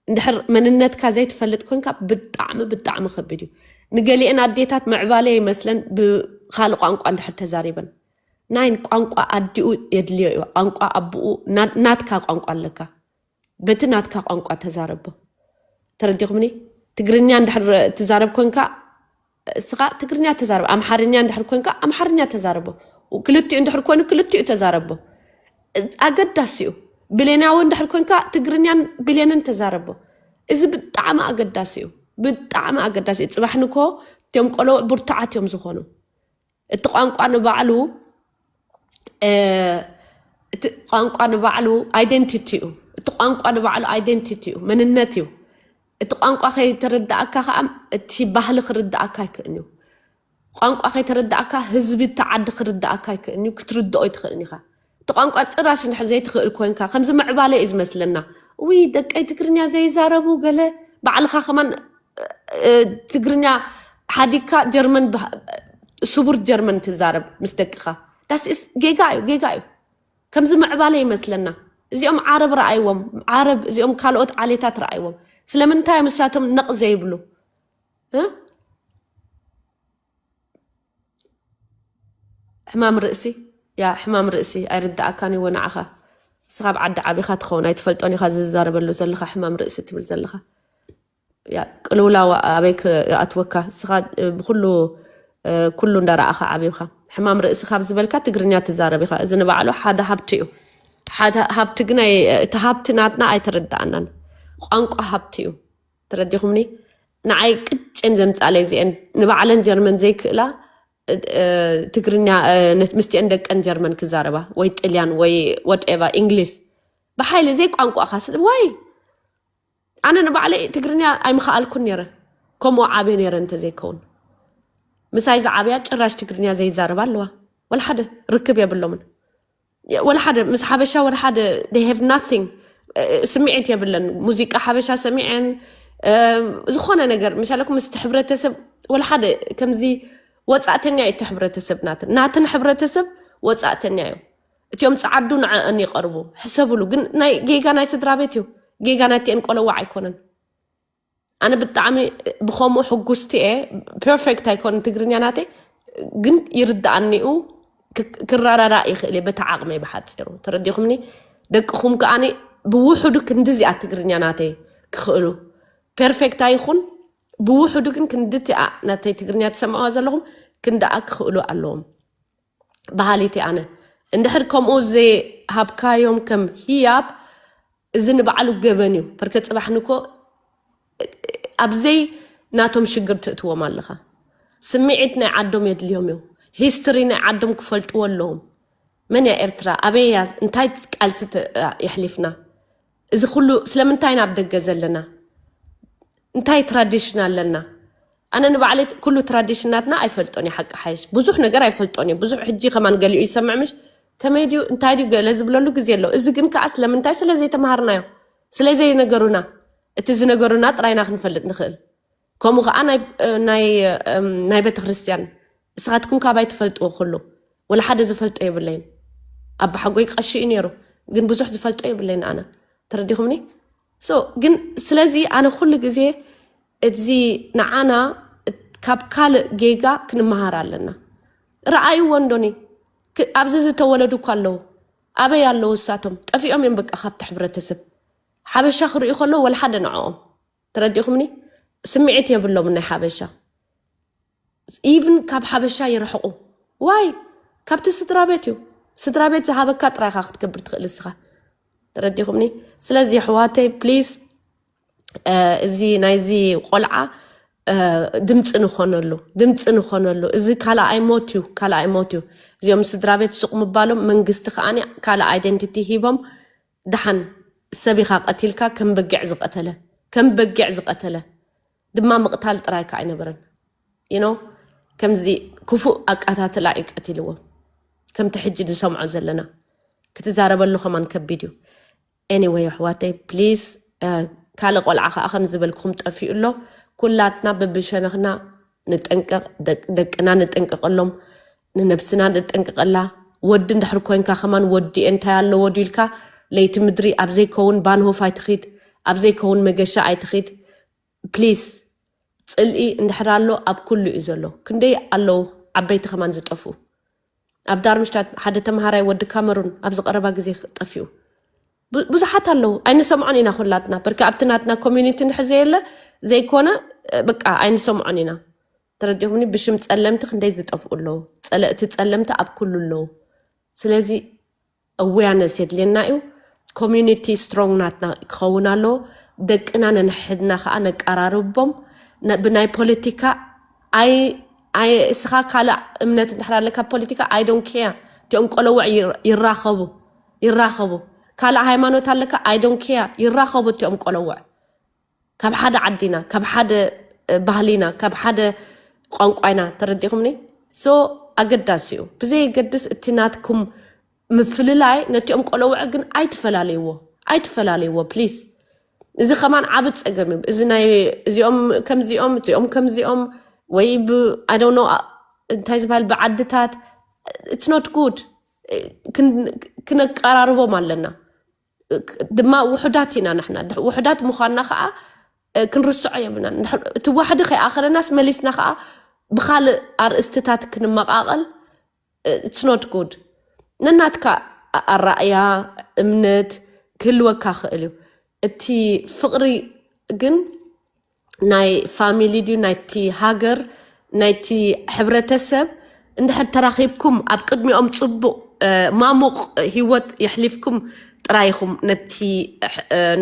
እንድሕር መንነትካ ዘይትፈልጥ ኮንካ ብጣዕሚ ብጣዕሚ ከቢድ እዩ ንገሊአን ኣዴታት ምዕባለ ይመስለን ብካልእ ቋንቋ እንድሕር ተዛሪበን ናይን ቋንቋ ኣዲኡ የድልዮ እዩ ቋንቋ ኣቦኡ ና- ናትካ ቋንቋ ኣለካ በቲ ናትካ ቋንቋ ተዛረቦ ተረዲኹምኒ ትግርኛ እንድሕር ትዛረብ ኮንካ እስኻ ትግርኛ ተዛረብ ኣምሓርኛ እንድሕር ኮንካ ኣምሓርኛ ተዛረቦ ክልቲኡ እንድሕር ኮይኑ ክልቲኡ ተዛረቦ ኣገዳሲ እዩ ብሌናዊ እንድሕር ኮንካ ትግርኛን ብሌንን ተዛረቦ እዚ ብጣዕሚ ኣገዳሲ እዩ ብጣዕሚ ኣገዳሲ እዩ ፅባሕ ንኮ እቲኦም ቆለውዕ ብርቱዓት እዮም ዝኾኑ እቲ ቋንቋ ንባዕሉ እቲ ቋንቋ ንባዕሉ ኣይደንቲቲ እዩ እቲ ቋንቋ ንባዕሉ ኣይደንቲቲ እዩ መንነት እዩ እቲ ቋንቋ ከይተረዳእካ ከዓ እቲ ባህሊ ክርዳእካ ኣይክእን እዩ ቋንቋ ከይተረዳእካ ህዝቢ እቲ ዓዲ ክርዳእካ ኣይክእን እዩ ክትርድኦ ኣይትኽእልን ኢኻ እቲ ቋንቋ ጭራሽ እንድሕር ዘይትኽእል ኮንካ ከምዚ ምዕባለ እዩ ዝመስለና ውይ ደቀይ ትግርኛ ዘይዛረቡ ገለ ባዕልኻ ከማን ትግርኛ ሓዲግካ ጀርመን ስቡር ጀርመን ትዛረብ ምስ ደቅኻ ዳስስ ጌጋ እዩ ጌጋ እዩ ከምዚ ምዕባለ ይመስለና እዚኦም ዓረብ ረኣይዎም ዓረብ እዚኦም ካልኦት ዓሌታት ረኣይዎም ስለምንታይ እዮም እሳቶም ነቕ ዘይብሉ ሕማም ርእሲ ያ ሕማም ርእሲ ኣይርዳእካን ይዎ ንዓኻ እስኻ ኣብ ዓዲ ዓቢኻ ትኸውን ኣይትፈልጦን ኢኻ ዝዛረበሉ ዘለኻ ሕማም ርእሲ ትብል ዘለኻ ቅልውላው ኣበይ ክኣትወካ እስኻ ብኩሉ ኩሉ እንዳረኣኻ ዓብኻ ሕማም ርእሲ ካብ ዝበልካ ትግርኛ ትዛረብ ኢኻ እዚ ንባዕሉ ሓደ ሃብቲ እዩ ሓደ ሃብቲ ግን እቲ ሃብቲ ናትና ኣይተረዳእናን ቋንቋ ሃብቲ እዩ ተረዲኹምኒ ንዓይ ቅጭን ዘምፃለይ እዚአን ንባዕለን ጀርመን ዘይክእላ ትግርኛ ምስቲአን ደቀን ጀርመን ክዛረባ ወይ ጥልያን ወይ ወደኤቨር እንግሊዝ ብሓይሊ ዘይቋንቋኻ ስለ ዋይ ኣነ ንባዕለይ ትግርኛ ኣይምኸኣልኩን ነይረ ከምኡ ዓብየ ነይረ እንተዘይከውን ምሳይ ዝዓብያ ጭራሽ ትግርኛ ዘይዛረባ ኣለዋ ወላ ሓደ ርክብ የብሎምን ወላ ሓደ ምስ ሓበሻ ወላ ሓደ they have nothing ስምዒት የብለን። ሙዚቃ ሓበሻ ሰሚዐን ዝኾነ ነገር ምሻለኩም ምስቲ ሕብረተሰብ ወላ ሓደ ከምዚ ወፃእተኛ እዩ እቲ ሕብረተሰብ ናትን ናትን ሕብረተሰብ ወፃእተኛ እዩ። እቲኦም ፀዓዱ ንዐአን ይቐርቡ ሕሰብሉ። ግን ናይ ጌጋ ናይ ስድራ ቤት እዩ። ጌጋ ናይቲአን ቆለዋዕ ኣይኮነን። ኣነ ብጣዕሚ ብኸምኡ ሕጉስቲ እየ። ፐርፌክት ኣይኮን ትግርኛ ናተይ ግን ይርዳኣኒኡ። ክራዳዳእ ይኽእል እየ በቲ ዓቕመይ ብሓፂሩ። ተረዲኹምኒ? ደቅኹም ከኣኒ ብውሕዱ ክንድዚኣ ትግርኛ ናተይ ክኽእሉ፣ ፐርፌክት ኣይኹን፣ ብውሕዱ ግን ክንድቲኣ ናተይ ትግርኛ ትሰምዕዋ ዘለኹም ክንድኣ ክኽእሉ ኣለዎም። በሃሊት እየ ኣነ። እንድሕር ከምኡ ዘይሃብካዮም ከም ህያብ፣ እዚ ንባዕሉ ገበን እዩ። በርከ ፅባሕ ንኮ ኣብዘይ ናቶም ሽግር ትእትዎም ኣለኻ። ስምዒት ናይ ዓዶም የድልዮም እዩ። ሂስትሪ ናይ ዓዶም ክፈልጥዎ ኣለዎም። መን እያ ኤርትራ? ኣበይ እያ? እንታይ ቃልሲ የሕሊፍና? እዚ ኩሉ ስለምንታይ ናብ ደገ ዘለና? እንታይ ትራዲሽን ኣለና? ኣነ ንባዕለይ ኩሉ ትራዲሽናትና ኣይፈልጦን እየ። ሓቂ ሓይሽ ብዙሕ ነገር ኣይፈልጦን እየ። ብዙሕ ሕጂ ከማን ገሊኡ ይሰምዕ ምሽ ከመይ ድዩ እንታይ ድዩ ገለ ዝብለሉ ግዜ ኣሎ። እዚ ግን ከዓ ስለምንታይ? ስለ ዘይተምሃርናዮ፣ ስለ ዘይነገሩና። እቲ ዝነገሩና ጥራይና ክንፈልጥ ንኽእል። ከምኡ ከዓ ናይ ቤተ ክርስቲያን እስኻትኩም ካባይ ትፈልጥዎ ኩሉ ወላ ሓደ ዝፈልጦ የብለይን። ኣባሓጎይ ቀሺ እዩ ነይሩ፣ ግን ብዙሕ ዝፈልጦ የብለይን ኣነ። ተረዲኹምኒ? ግን ስለዚ ኣነ ኩሉ ግዜ እዚ ንዓና ካብ ካልእ ጌጋ ክንመሃር ኣለና። ረኣይዎ እንዶኒ ኣብዚ ዝተወለዱ እኳ ኣለዉ። ኣበይ ኣለዉ እሳቶም? ጠፊኦም እዮም በቃ ካብቲ ሕብረተሰብ። ሓበሻ ክርእዩ ከለዉ ወላ ሓደ ንዕኦም። ተረዲኹምኒ? ስምዒት የብሎም ናይ ሓበሻ። ኢቭን ካብ ሓበሻ ይርሕቁ። ዋይ? ካብቲ ስድራ ቤት እዩ። ስድራ ቤት ዝሃበካ ጥራይካ ክትገብር ትኽእል እስኻ። ተረዲኹምኒ? ስለዚ ኣሕዋተይ ፕሊዝ፣ እዚ ናይዚ ቆልዓ ድምፂ ንኾነሉ፣ ድምፂ ንኾነሉ። እዚ ካልኣይ ሞት እዩ፣ ካልኣይ ሞት እዩ። እዚኦም ስድራ ቤት ሱቕ ምባሎም መንግስቲ ከዓኒ ካልእ ኣይደንቲቲ ሂቦም። ደሓን ሰብ ኢኻ ቀቲልካ ከም በጊዕ ዝቐተለ፣ ከም በጊዕ ዝቐተለ ድማ ምቕታል ጥራይ ከዓ ኣይነበረን። You know? ከምዚ ክፉእ ኣቃታትላ እዩ ቀቲልዎ። ከምቲ ሕጂ ንሰምዖ ዘለና ክትዛረበሉ ከማን ከቢድ እዩ። Anyway ኣሕዋተይ ፕሊስ ካልእ ቆልዓ ከዓ ከም ዝበልኩም ጠፊኡ ኣሎ። ኩላትና በብሸነኽና ንጠንቀቕ፣ ደቅና ንጠንቀቐሎም፣ ንነብስና ንጠንቀቐላ። ወዲ እንድሕር ኮንካ ከማን ወዲ እንታይ ኣለዎ ድዩ ኢልካ ለይቲ ምድሪ ኣብ ዘይከውን ባንሆፍ ኣይትኺድ፣ ኣብ ዘይከውን መገሻ ኣይትኺድ። ፕሊስ ፅልኢ እንድሕር ኣሎ ኣብ ኩሉ እዩ ዘሎ። ክንደይ ኣለዉ ዓበይቲ ከማን ዝጠፍኡ። ኣብ ዳርምሽታት ሓደ ተምሃራይ ወዲ ካመሩን ኣብዚ ቀረባ ግዜ ጠፊኡ። ብዙሓት ኣለዉ ኣይንሰምዖን ኢና ኩላትና። በርካ ኣብቲ ናትና ኮሚኒቲ እንድሕር ዘየለ ዘይኮነ በቃ ኣይንሰምዖን ኢና። ተረዲኹምኒ? ብሽም ጸለምቲ ክንደይ ዝጠፍኡ ኣለዉ። ጸለእቲ ጸለምቲ ኣብ ኩሉ ኣለዉ። ስለዚ ኣዌርነስ የድልየና እዩ። ኮሚዩኒቲ ስትሮንግ ናትና ክኸውን ኣለዎ። ደቅና ነንሕድና ከዓ ነቀራርቦም። ብናይ ፖለቲካ ኣይ እስኻ ካልእ እምነት እንድሕር ኣለካ ፖለቲካ ኣይ ዶን ኬር። እቲኦም ቆለውዕ ይራኸቡ ይራኸቡ። ካልእ ሃይማኖት ኣለካ ኣይ ዶን ኬር ይራኸቡ እቲኦም ቆለውዕ። ካብ ሓደ ዓዲና፣ ካብ ሓደ ባህሊና፣ ካብ ሓደ ቋንቋይና። ተረዲኹምኒ? ሶ ኣገዳሲ እዩ። ብዘየገድስ እቲ ናትኩም ምፍልላይ ነቲኦም ቆለውዕ ግን ኣይትፈላለይዎ፣ ኣይትፈላለይዎ ፕሊስ። እዚ ከማን ዓቢ ጸገም እዩ። እዚ ናይ እዚኦም ከምዚኦም እዚኦም ከምዚኦም ወይ ብ I don't know እንታይ ዝበሃል ብዓድታት it's not good። ክነቀራርቦም ኣለና። ድማ ውሑዳት ኢና ንሕና። ውሑዳት ምዃንና ከዓ ክንርስዖ የብልናን። እቲ ዋሕዲ ከይኣኸለናስ መሊስና ከዓ ብኻልእ ኣርእስትታት ክንመቓቐል it's not good። ነናትካ ኣራእያ እምነት ክህልወካ ክእል እዩ። እቲ ፍቕሪ ግን ናይ ፋሚሊ ድዩ ናይቲ ሃገር ናይቲ ሕብረተሰብ እንድሕር ተራኺብኩም ኣብ ቅድሚኦም ፅቡቕ ማሙቕ ህይወት የሕሊፍኩም ጥራይ ኢኹም ነቲ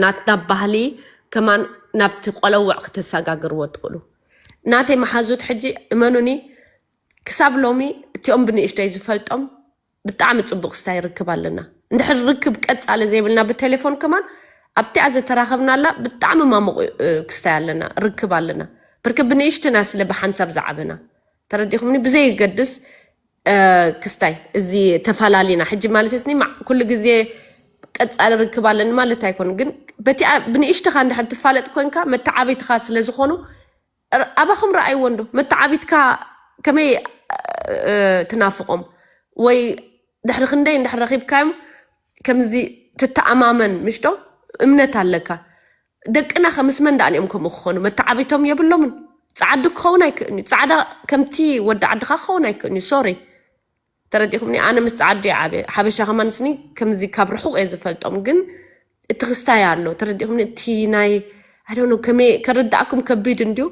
ናትና ባህሊ ከማን ናብቲ ቆለውዕ ክተሰጋግርዎ ትኽእሉ። ናተይ መሓዙት ሕጂ እመኑኒ ክሳብ ሎሚ እቲኦም ብንእሽተይ ዝፈልጦም ብጣዕሚ ፅቡቅ ክስታይ ርክብ ኣለና። እንድሕር ርክብ ቀፃሊ ዘይብልና ብቴሌፎን ከማን ኣብቲኣ ዘተራኸብናላ ብጣዕሚ ማሙቅ ክስታይ ኣለና ርክብ ኣለና። ብርክ ብንእሽትና ስለ ብሓንሳብ ዝዓበና ተረዲኹምኒ ብዘይገድስ ክስታይ እዚ ተፈላለና ሕጂ ማለት ስኒ ኩሉ ግዜ ቀጻሊ ርክብ ኣለኒ ማለት ኣይኮን፣ ግን በቲ ብንእሽትኻ እንድሕር ትፋለጥ ኮንካ መተዓቢትኻ ስለ ዝኾኑ ኣባኹም ረኣይዎ እንዶ መተዓቢትካ ከመይ ትናፍቆም ወይ ድሕሪ ክንደይ እንድሕር ረኺብካዮም ከምዚ ትተኣማመን ምሽዶ እምነት ኣለካ። ደቅና ከምስ መን ዳኣን እዮም ከምኡ ክኾኑ? መተዓቢቶም የብሎምን። ፃዓዱ ክኸውን ኣይክእን እዩ። ፃዕዳ ከምቲ ወዲ ዓድኻ ክኸውን ኣይክእን እዩ። ሶሪ ተረዲኹምኒ? ኣነ ምስ ፃዓዱ እየ ዓብየ። ሓበሻ ከማን ስኒ ከምዚ ካብ ርሑቕ እየ ዝፈልጦም፣ ግን እቲ ክስታይ ኣሎ። ተረዲኹምኒ? እቲ ናይ ኣደኖ ከመይ ከረዳእኩም ከቢድ እንድዩ፣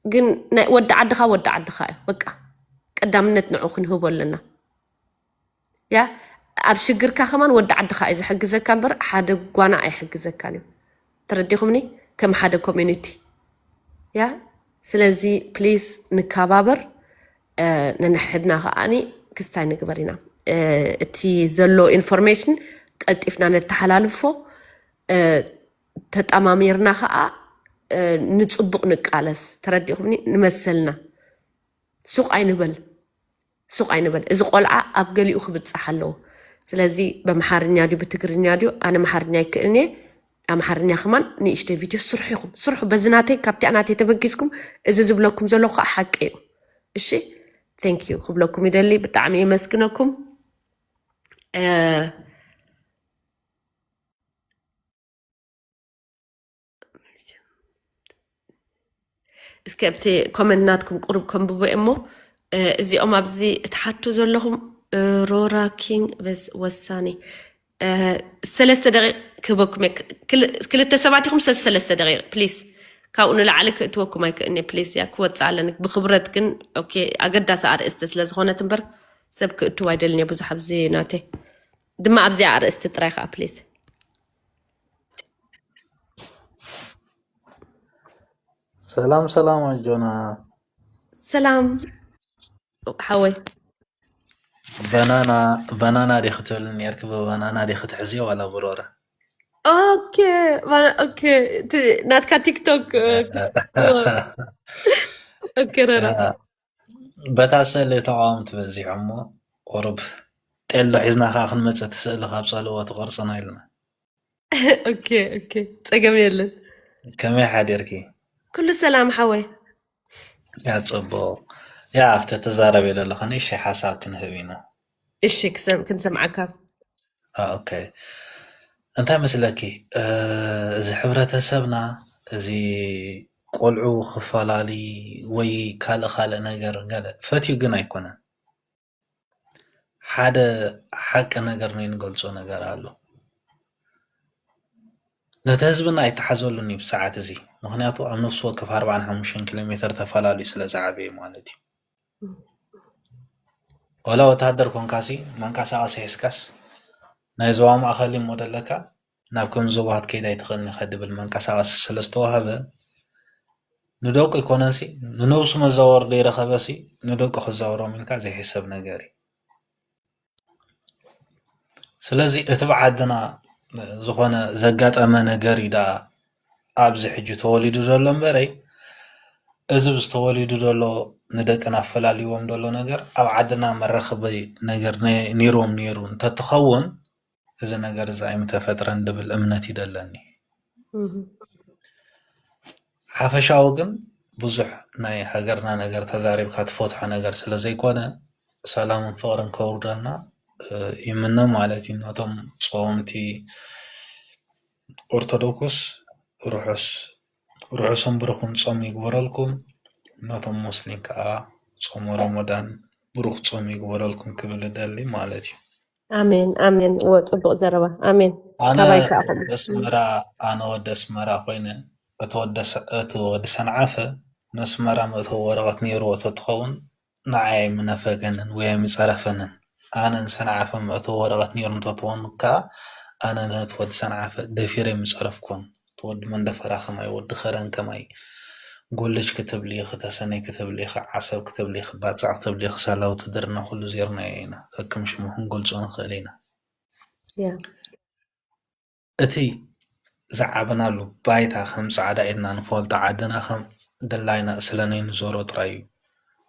ግን ናይ ወዲ ዓድኻ ወዲ ዓድኻ እዩ። በቃ ቀዳምነት ንዑ ክንህቦ ኣለና። ያ ኣብ ሽግርካ ከማን ወዲ ዓድኻ እዩ ዝሕግዘካ እምበር ሓደ ጓና ኣይሕግዘካን እዩ። ተረዲኹምኒ? ከም ሓደ ኮሚኒቲ ያ። ስለዚ ፕሊስ ንከባበር፣ ነንሕድና ከዓኒ ክስታይ ንግበር ኢና። እቲ ዘሎ ኢንፎርሜሽን ቀልጢፍና ነተሓላልፎ፣ ተጠማሚርና ከዓ ንፅቡቅ ንቃለስ። ተረዲኹምኒ? ንመሰልና ሱቅ ኣይንበል። ሱቅ ኣይንበል። እዚ ቆልዓ ኣብ ገሊኡ ክብጻሕ ኣለዎ። ስለዚ በምሓርኛ ድዩ ብትግርኛ ድዩ? ኣነ መሓርኛ ኣይክእልን እየ። ኣምሓርኛ ከማን ንእሽተይ ቪድዮ ስርሑ ኢኹም። ስርሑ በዚ ናተይ፣ ካብቲኣ ናተይ ተበጊስኩም እዚ ዝብለኩም ዘለኹ ከዓ ሓቂ እዩ። እሺ? Thank you ክብለኩም ይደሊ። ብጣዕሚ የመስግነኩም። እስከ ኣብቲ ኮመንት ናትኩም ቁሩብ ከንብቦ እሞ፣ እዚኦም ኣብዚ እትሓቱ ዘለኹም፣ ሮራ ኪንግ በስ ወሳኒ፣ ሰለስተ ደቂቕ ክህበኩም እየ። ክልተ ሰባት ኢኹም፣ ሰለስተ ደቂቕ ፕሊስ። ካብኡ ንላዕሊ ክእትወኩም ኣይክእልኒ ፕሊስ። ያ ክወፅእ ኣለኒ ብክብረት ግን። ኦኬ፣ ኣገዳሲ ኣርእስቲ ስለ ዝኾነት እምበር ሰብ ክእትው ኣይደልን እየ ብዙሕ ኣብዚ ናተይ። ድማ ኣብዚኣ ኣርእስቲ ጥራይ ከዓ ፕሊስ። ሰላም ሰላም ኣጆና። ሰላም ሓወይ። በናና በናና ዲኺ ትብልኒ ነርኪ? ብበናና ዲኺ ትሕዝዮ ዋላ ብሮራ? ኦኬ፣ ኦኬ። ናትካ ቲክቶክ ኦኬ ረራ። በታ ስእሊ ተቃወምቲ በዚሖም እሞ ቁሩብ ጤል ዶ ሒዝና ከዓ ክንመፅእ እቲ ስእሊ ካብ ፀልዎ ትቆርፅና ኢልና። ኦኬ፣ ኦኬ። ፀገም የለን። ከመይ ሓዲርኪ? ኩሉ ሰላም ሓወይ። ያ ፅቡቅ። ያ ኣብቲ ትዛረቢ ዘለኹ ንእሽተይ ሓሳብ ክንህብ ኢና። እሺ፣ ክሰም- ክንሰምዓካ። ኦኬ። እንታይ መስለኪ፣ እዚ ሕብረተሰብና እዚ ቆልዑ ክፈላሊ ወይ ካልእ ካልእ ነገር ገለ ፈትዩ ግን ኣይኮነን። ሓደ ሓቂ ነገር ናይ ንገልጾ ነገር ኣሎ። ነቲ ህዝብና ኣይተሓዘሉን እዩ ብሰዓት እዚ። ምኽንያቱ ኣብ ነፍሲ ወከፍ ኣርባዓን ሓሙሽተን ኪሎ ሜተር ተፈላልዩ ስለ ዝዓበየ ማለት እዩ። ወላ ወተሃደር ኮንካሲ መንቀሳቐሲ ሒዝካስ ናይ ዞባ ማእኸል እሞ ደለካ ናብ ከም ዞባታት ከይዳ ኣይትኽእልን ኢኻ ድብል መንቀሳቐሲ ስለ ዝተዋህበ ንደቁ ኣይኮነንሲ ንነብሱ መዛወሪ ዘይረኸበሲ ንደቁ ክዛወሮም ኢልካ ዘይሕሰብ ነገር እዩ። ስለዚ እቲ ብዓድና ዝኾነ ዘጋጠመ ነገር እዩ ደኣ ኣብዚ ሕጂ ተወሊዱ ዘሎ እምበረይ እዚ ዝተወሊዱ ዘሎ ንደቅና ኣፈላልይዎም ዘሎ ነገር ኣብ ዓድና መራኸቢ ነገር ነይርዎም ነይሩ እንተትኸውን እዚ ነገር እዚ ኣይምተፈጥረን ድብል እምነት እዩ ደለኒ። ሓፈሻዊ ግን ብዙሕ ናይ ሃገርና ነገር ተዛሪብካ ትፈትሖ ነገር ስለ ዘይኮነ ሰላምን ፍቕርን ከውርደልና ይምነ ማለት እዩ። ነቶም ጸወምቲ ኦርቶዶክስ ርሑስ ርሑስን ብሩኽን ጾም ይግበረልኩም። ነቶም ሙስሊም ከኣ ጾመ ረመዳን ብሩኽ ጾም ይግበረልኩም ክብል እደሊ ማለት እዩ። ኣሜን ኣሜን። እወ ጽቡቕ ዘረባ። ኣሜን። ኣነ ካባይ ከኣ ኸሉ ወዲ ኣስመራ ኣነ ወዲ ኣስመራ ኮይነ እቲ ወዲ ሰ- እቲ ወዲ ሰንዓፈ ነስመራ መእተዊ ወረቐት ነይርዎ ተትኸውን ንዓይ ኣይምነፈገንን ወይ ኣይምጸረፈንን። ኣነ ንሰንዓፈ መእተዊ ወረቐት ነይሩ እንተትኾን ከኣ ኣነ ነቲ ወዲ ሰንዓፈ ደፊረ ኣይምጸረፍኩን። እቲ ወዲ መንደፈራ ከማይ ወዲ ከረን ከማይ ጎልጅ ክትብሊ ኢኺ ተሰነይ ክትብሊ ኢኺ ዓሰብ ክትብሊ ኢኺ ባጽዕ ክትብሊ ኢኺ ሳላው ትድርና ኩሉ ዜርናዮ ኢና። ከከም ሽሙ ክንገልጾ ንኽእል ኢና። ያ እቲ ዝዓበናሉ ባይታ ከም ጻዕዳ ኢድና ንፈልጦ ዓድና ከም ድላይና ስለነይ ንዞሮ ጥራይ እዩ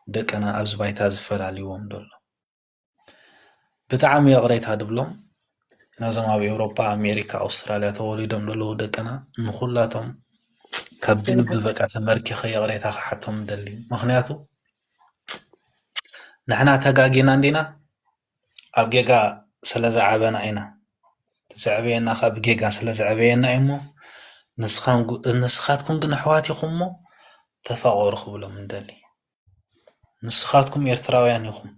ደቅና ኣብዚ ባይታ ዝፈላልይዎም ዘሎ። ብጣዕሚ ይቕሬታ ድብሎም ነዞም ኣብ ኤውሮጳ፣ ኣሜሪካ፣ ኣውስትራልያ ተወሊዶም ዘለዉ ደቅና ንኹላቶም ካብ ብልቢ በቃ ተመርኪኸ ይቕሬታ ክሓቶም እደሊ። ምኽንያቱ ንሕና ተጋጊና እንዲና፣ ኣብ ጌጋ ስለ ዝዓበና ኢና። ዘዕበየና ከኣ ብጌጋ ስለ ዘዕበየና እዩ እሞ፣ ንስኻን ጉ-፣ ንስኻትኩም ግን ኣሕዋት ኢኹም እሞ፣ ተፋቐሩ ክብሎም እንደሊ። ንስኻትኩም ኤርትራውያን ኢኹም።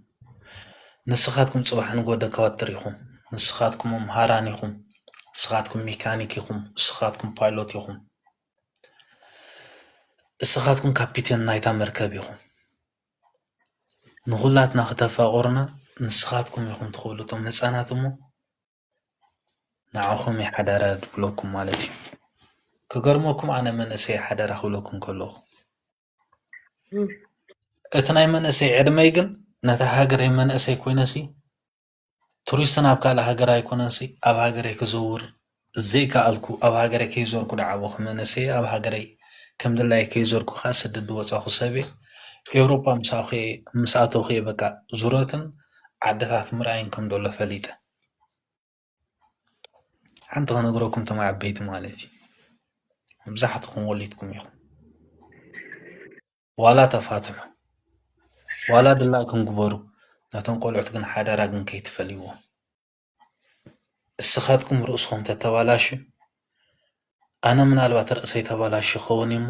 ንስኻትኩም ጽባሕ ንጎ ደካወትር ኢኹም። ንስኻትኩም መምሃራን ኢኹም። ንስኻትኩም ሜካኒክ ኢኹም። ንስኻትኩም ፓይሎት ኢኹም። ንስኻትኩም ካፒቴን ናይታ መርከብ ኢኹም። ንኹላትና ክተፋቕሩና ንስኻትኩም ኢኹም ትኽእሉ እቶም ህጻናት እሞ ንዓኹም እየ ሓዳራ ድብለኩም ማለት እዩ። ክገርመኩም ኣነ መንእሰይ ሓዳራ ክብለኩም ከለኹ እም። እቲ ናይ መንእሰይ ዕድመይ ግን ነታ ሃገረይ መንእሰይ ኮይነሲ ቱሪስትን ኣብ ካልእ ሃገር ኣይኮነንሲ ኣብ ሃገረይ ክዘውር ዘይከኣልኩ ኣብ ሃገረይ ከይዞርኩ ደዓቦ ክመነሰየ ኣብ ሃገረይ ከም ድላይ ከይዞርኩ ከዓ ስደት ዝወፃኹ ሰብ እየ። ኤውሮጳ ምስ ኣኹ- ምስ ኣተኹ እየ በቃ ዙረትን ዓድታት ምርኣይን ከም ዘሎ ፈሊጠ። ሓንቲ ክነግረኩም እቶም ዓበይቲ ማለት እዩ። መብዛሕትኹም ወሊድኩም ኢኹም። ዋላ ተፋትሑ ዋላ ድላይኩም ግበሩ። ነቶም ቆልዑት ግን ሓደራ ግን ከይትፈልይዎ። እስኻትኩም ርእስኹም ተተባላሹ ኣነ ምናልባት ርእሰይ ተባላሹ ይኸውን እሞ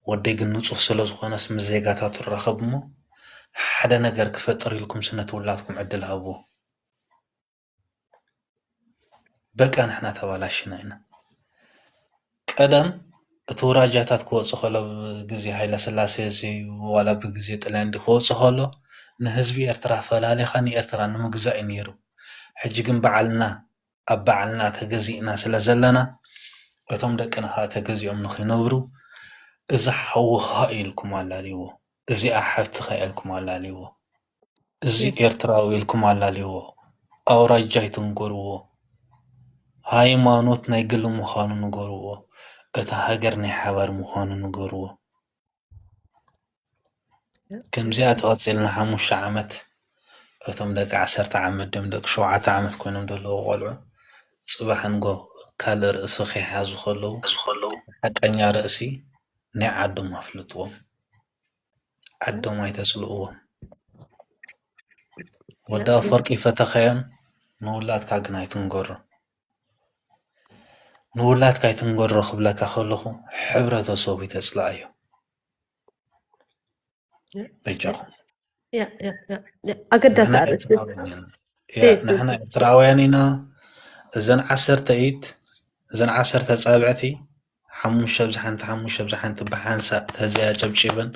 ወደይ ግን ንጹህ ስለ ዝኾነስ ምስ ዜጋታቱ ራኸብ እሞ ሓደ ነገር ክፈጥር ኢልኩም ስነቲ ውላትኩም ዕድል ሃብዎ። በቃ ንሕና ተባላሽና ኢና። ቀደም እቲ ውራጃታት ክወጽእ ከሎ ብግዜ ሃይለ ስላሴ እዚ ዋላ ብግዜ ጥልያን ድዩ ክወጽእ ከሎ ንህዝቢ ኤርትራ ፈላሊኻ ንኤርትራ ንምግዛእ እዩ ነይሩ። ሕጂ ግን በዓልና ኣብ በዓልና ተገዚእና ስለ ዘለና እቶም ደቅና ከዓ ተገዚኦም ንኽይነብሩ እዚ ሓውኻ ኢልኩም ኣላልይዎ፣ እዚኣ ሓፍትኻ ኢልኩም ኣላልይዎ። እዚ ኤርትራዊ ኢልኩም ኣላልይዎ። ኣውራጃ ኣይትንገርዎ። ሃይማኖት ናይ ግሊ ምዃኑ ንገርዎ። እታ ሃገር ናይ ሓባር ምዃኑ ንገርዎ። ከምዚኣ ተቐጺልና ሓሙሽተ ዓመት እቶም ደቂ ዓሰርተ ዓመት ድም ደቂ ሸውዓተ ዓመት ኮይኖም ዘለዉ ቆልዑ ጽባሕ ንጎ ካልእ ርእሲ ከይሓዙ ከለዉ ሓቀኛ ርእሲ ናይ ዓዶም ኣፍልጥዎም። ዓዶም ኣይተጽልእዎም። ወዲ ኣፈወርቂ ፈተኸዮን ንውላድካ ግን ኣይትንገሮ። ንውላድካ ኣይትንገሮ ክብለካ ከለኹ ሕብረተሰቡ ይተጽልኣዮ። በጃኹም። ኣገዳሲ ኣርእስቲ። ንሕና ኤርትራውያን ኢና። እዘን ዓሰርተ ኢት እዘን ዓሰርተ ጻብዕቲ ሓሙሽተ ብዝሓንቲ ሓሙሽተ ብዝሓንቲ ብሓንሳእ ተዘያ ጨብጪበን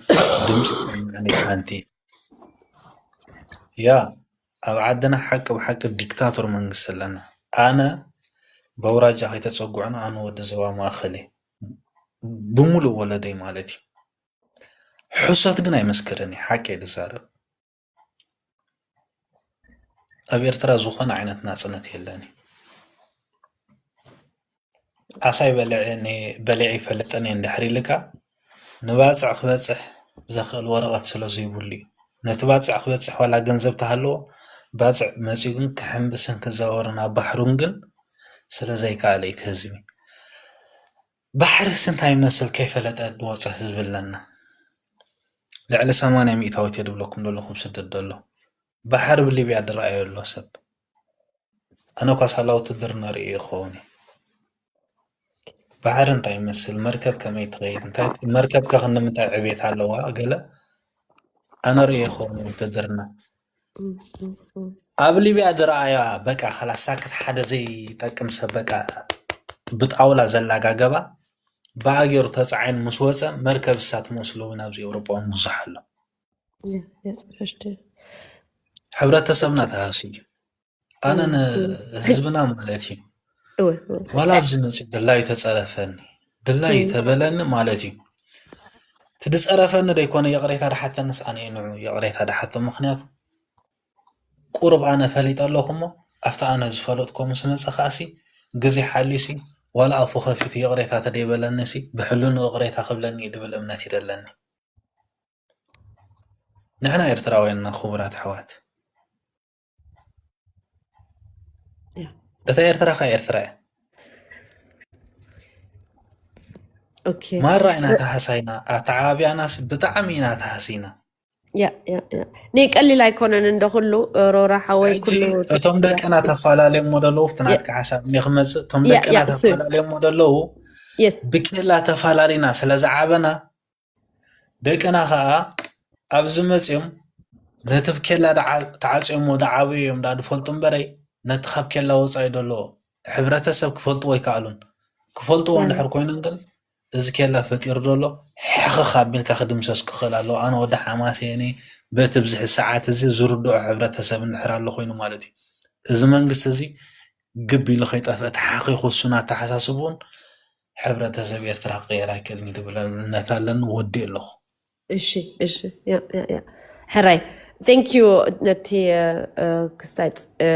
ድምፂ ሰማዕኒ ሓንቲ ያ ኣብ ዓድና ሓቂ ብሓቂ ዲክታቶር መንግስቲ ኣለና። ኣነ በውራጃ ከይተፀጉዕና ኣነ ወዲ ዞባ ማእኸል እየ ብሙሉእ ወለደይ ማለት እዩ። ሕሶት ግን ኣይመስክርን እየ ሓቂ እየ ዝዛረብ። ኣብ ኤርትራ ዝኾነ ዓይነት ናጽነት የለን እዩ። ዓሳይ በሊዐ በሊዐ ይፈልጥን እየ እንድሕር ኢልካ ንባጽዕ ክበጽሕ ዘኽእል ወረቐት ስለ ዘይብሉ እዩ። ነቲ ባጽዕ ክበጽሕ ዋላ ገንዘብ ተሃለዎ ባጽዕ መጺኡ ግን ክሕምብስን ክዛወርን ኣብ ባሕሩን ግን ስለ ዘይከኣለ እዩ እቲ ህዝቢ። ባሕርስ እንታይ ይመስል ከይፈለጠ ዝወፀ ህዝቢ ኣለና። ልዕሊ ሰማንያ ሚእታዊት እየ ድብለኩም ዘለኹ ኣብ ስደት ዘሎ። ባሕሪ ብሊብያ ዝረኣዮ ኣሎ ሰብ። ኣነ እኳ ሳላ ውትድርና ርእየ ይኸውን እየ። ባሕሪ እንታይ ይመስል፣ መርከብ ከመይ ትኸይድ፣ እንታይ መርከብ ከ ክንዲ ምንታይ ዕቤት ኣለዋ ገለ ኣነ ርእየ ይኸውን እየ ውትድርና። ኣብ ሊብያ ዝረኣያ በቃ ከላስ ሳክት ሓደ ዘይጠቅም ሰብ በቃ ብጣውላ ዘላጋገባ ብኣገሩ ተፃዒኑ ምስ ወፀ መርከብ እሳት መስሎ እውን ኣብዚ ኤውሮጳ እውን ብዙሕ ኣሎ። ሕብረተሰብና ተሃስዩ ኣነ ንህዝብና ማለት እዩ ዋላ ኣብዚ መፅኡ ድላይ ተፀረፈኒ ድላይ ተበለኒ ማለት እዩ። እቲ ዝፀረፈኒ ደይኮነ ይቕሬታ ድሓተንስ ኣነ ንዑ ይቕሬታ ድሓቶ ምክንያቱ ቁሩብ ኣነ ፈሊጠ ኣለኹ እሞ ኣብቲ ኣነ ዝፈለጥኮ ምስ መፀ ከኣሲ ግዜ ሓልዩሲ ዋላ ኣፉ ከፊቱ ይቕሬታ ተደይበለኒሲ ብሕልኑ ይቕሬታ ክብለኒ እዩ ድብል እምነት ይደለኒ። ንሕና ኤርትራውያን ኢና ክቡራት ኣሕዋት። እታ ኤርትራ ከ ኤርትራ እያ። ኦኬ። ማራ ኢና ተሃሳይና፣ ኣተዓባቢያናስ ብጣዕሚ ኢና ተሃሲና። ያ ያ ያ። ናይ ቀሊል ኣይኮነን እንደ ኩሉ ሮራ ሓወይ ሕጂ ኩሉ እቶም ደቅና ተፈላለዮም ሞ ደለዉ፣ ፍትናትካ ሓሳብ እኒ ክመፅእ፣ እቶም ያ ደቅና ያ እሱ ተፈላለዮም ሞ ደለዉ የስ ብኬላ ተፈላለና ስለ ዝዓበና፣ ደቅና ከዓ ኣብዚ መፅዮም ነቲ ብኬላ ተዓፅዮሞ ዝዓበዩ እዮም ዳ ዝፈልጡ እምበረይ፣ ነቲ ካብ ኬላ ወፃኢ ዘሎ ሕብረተሰብ ክፈልጥዎ ኣይከኣሉን። ክፈልጥዎ ያ እንድሕር ኮይኖም ግን እዚ ኬላ ፈጢሩ ዘሎ ሕኽኽ ኣቢልካ ክድምሰስ ክኽእል ኣለዎ። ኣነ ወዲ ሓማሴን እየ፣ በቲ ብዝሒ ሰዓት እዚ ዝርድኦ ሕብረተሰብ እንድሕር ኣሎ ኮይኑ ማለት እዩ። እዚ መንግስቲ እዚ ግብ ኢሉ ከይጠፍእ ተሓኺኹ እሱን ኣተሓሳስብኡን ሕብረተሰብ ኤርትራ ክቕየር ኣይክእልን እዩ ዝብል እምነት ኣለኒ። ወዲ ኣለኹ። እሺ እሺ ያ ያ ያ ሕራይ thank you ነቲ እ፣ ክስታይ ፅ- እ፣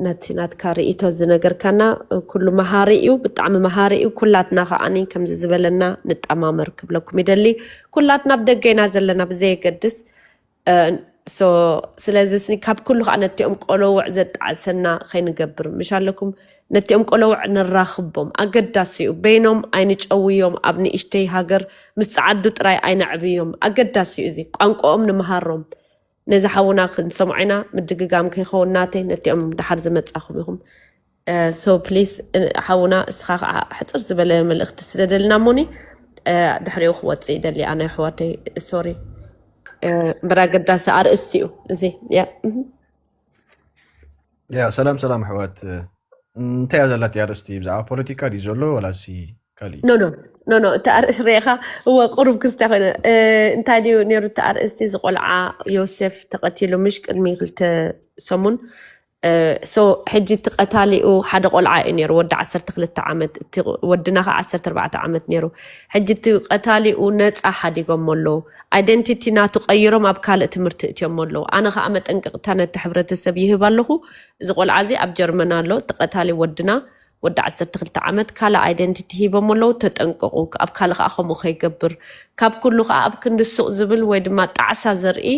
ነቲ ናትካ ርእቶ ዝነገርካና እ፣ ኩሉ መሃሪ እዩ፣ ብጣዕሚ መሃሪ እዩ። ኩላትና ከዓኒ ከምዚ ዝበለና ንጠማመር ክብለኩም ይደሊ። ኩላትና ኣብ ደገ ኢና ዘለና ብዘየገድስ እ፣ so ስለዚ ስኒ ካብ ኩሉ ከዓ ነቲኦም ቆለውዕ ዘጣዕሰና ከይንገብር ምሽ ኣለኩም። ነቲኦም ቆለውዕ ነራኽቦም ኣገዳሲ እዩ። በይኖም ኣይንጨውዮም። ኣብ ንእሽተይ ሃገር ምስ ጸዓዱ ጥራይ ኣይነዕብዮም። ኣገዳሲ እዩ እዚ። ቋንቋኦም ንምሃሮም። ነዚ ሓውና ክንሰምዖ ኢና። ምድግጋም ከይኸውን ናተይ ነቲኦም ድሓር ዝመጻኹም ኢኹም። እ፣ so please እ፣ ሓውና እስኻ ከዓ ሕጽር ዝበለ መልእኽቲ ስደደልና እሞኒ እ፣ ድሕሪኡ ክወጽእ ይደሊ ኣነ ኣሕዋተይ ሶሪ እምበር ኣገዳሲ ኣርእስቲ እዩ እዚ ያ እህ። ያ ሰላም ሰላም ኣሕዋት፣ እንታይ እያ ዘላትያ ኣርእስቲ? ብዛዕባ ፖለቲካ ድዩ ዘሎ ወላሲ ካሊእ? ኖ ኖ ኖ ኖ እቲ ኣርእስቲ ርኢኻ እወ ቁሩብ ክስተ ኮይነ እ፣ እንታይ ድዩ ነይሩ እቲ ኣርእስቲ? እዚ ቆልዓ ዮሴፍ ተቐቲሉ ምሽ ቅድሚ ክልተ ሰሙን እ፣ so ሕጂ እቲ ቀታሊኡ ሓደ ቆልዓ እዩ ነይሩ ወዲ ዓሰርተ ክልተ ዓመት እቲ ወድና ከዓ ዓሰርተ ኣርባዕተ ዓመት ነይሩ። ሕጂ እቲ ቀታሊኡ ነፃ ሓዲጎሞ ኣለዉ። ኣይደንቲቲ ናቱ ቀይሮም ኣብ ካልእ ትምህርቲ እትዮም ኣለዉ። ኣነ ከዓ መጠንቀቕታ ነቲ ሕብረተሰብ ይህብ ኣለኹ። እዚ ቆልዓ እዚ ኣብ ጀርመን ኣሎ። እቲ ቀታሊ ወድና ወዲ ዓሰርተ ክልተ ዓመት ካልእ ኣይደንቲቲ ሂቦም ኣለዉ። ተጠንቀቑ፣ ኣብ ካልእ ከዓ ከምኡ ከይገብር። ካብ ኩሉ ከዓ ኣብ ክንዲ ሱቕ ዝብል ወይ ድማ ጣዕሳ ዘርኢ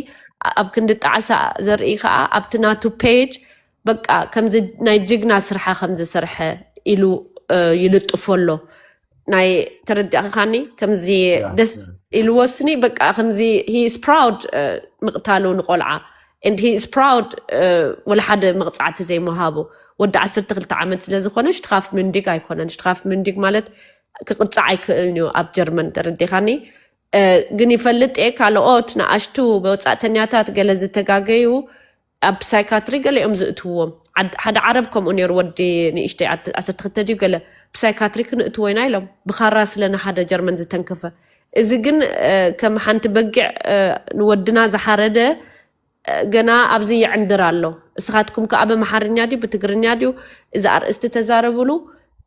ኣብ ክንዲ ጣዕሳ ዘርኢ ከዓ ኣብቲ ናቱ ፔጅ በቃ ከምዚ ናይ ጅግና ስርሓ ከምዝሰርሐ ኢሉ እ፣ ይልጥፎ ኣሎ። ናይ ተረዲእካኒ ከምዚ ያ ደስ ያ ኢልዎ ስኒ በቃ ከምዚ he is proud እ፣ ምቕታሉ ንቆልዓ and he is proud እ፣ ወላ ሓደ መቕፃዕቲ ዘይምሃቡ ወዲ ዓሰርተ ክልተ ዓመት ስለ ዝኾነ ሽትኻፍ ምንዲግ ኣይኮነን። ሽትኻፍ ምንዲግ ማለት ክቕፃዕ ኣይክእልን እዩ ኣብ ጀርመን ተረዲኻኒ። እ፣ ግን ይፈልጥ እየ ካልኦት ንኣሽቱ መውፃእተኛታት ገለ ዝተጋገዩ ኣብ ሳይካትሪ ገለ እዮም ዝእትውዎም። ዓድ- ሓደ ዓረብ ከምኡ ነይሩ ወዲ ንእሽተይ ዓት- ዓሰርተ ክልተ ድዩ ገለ ብሳይካትሪ ክንእትዎ ኢና ኢሎም ብኻራ ስለ ንሓደ ጀርመን ዝተንከፈ። እዚ ግን እ፣ ከም ሓንቲ በጊዕ እ፣ ንወድና ዝሓረደ እ፣ ገና ኣብዚ ይዕንድር ኣሎ። እስኻትኩም ከኣ ብኣምሓርኛ ድዩ ብትግርኛ ድዩ እዚ ኣርእስቲ ተዛረብሉ።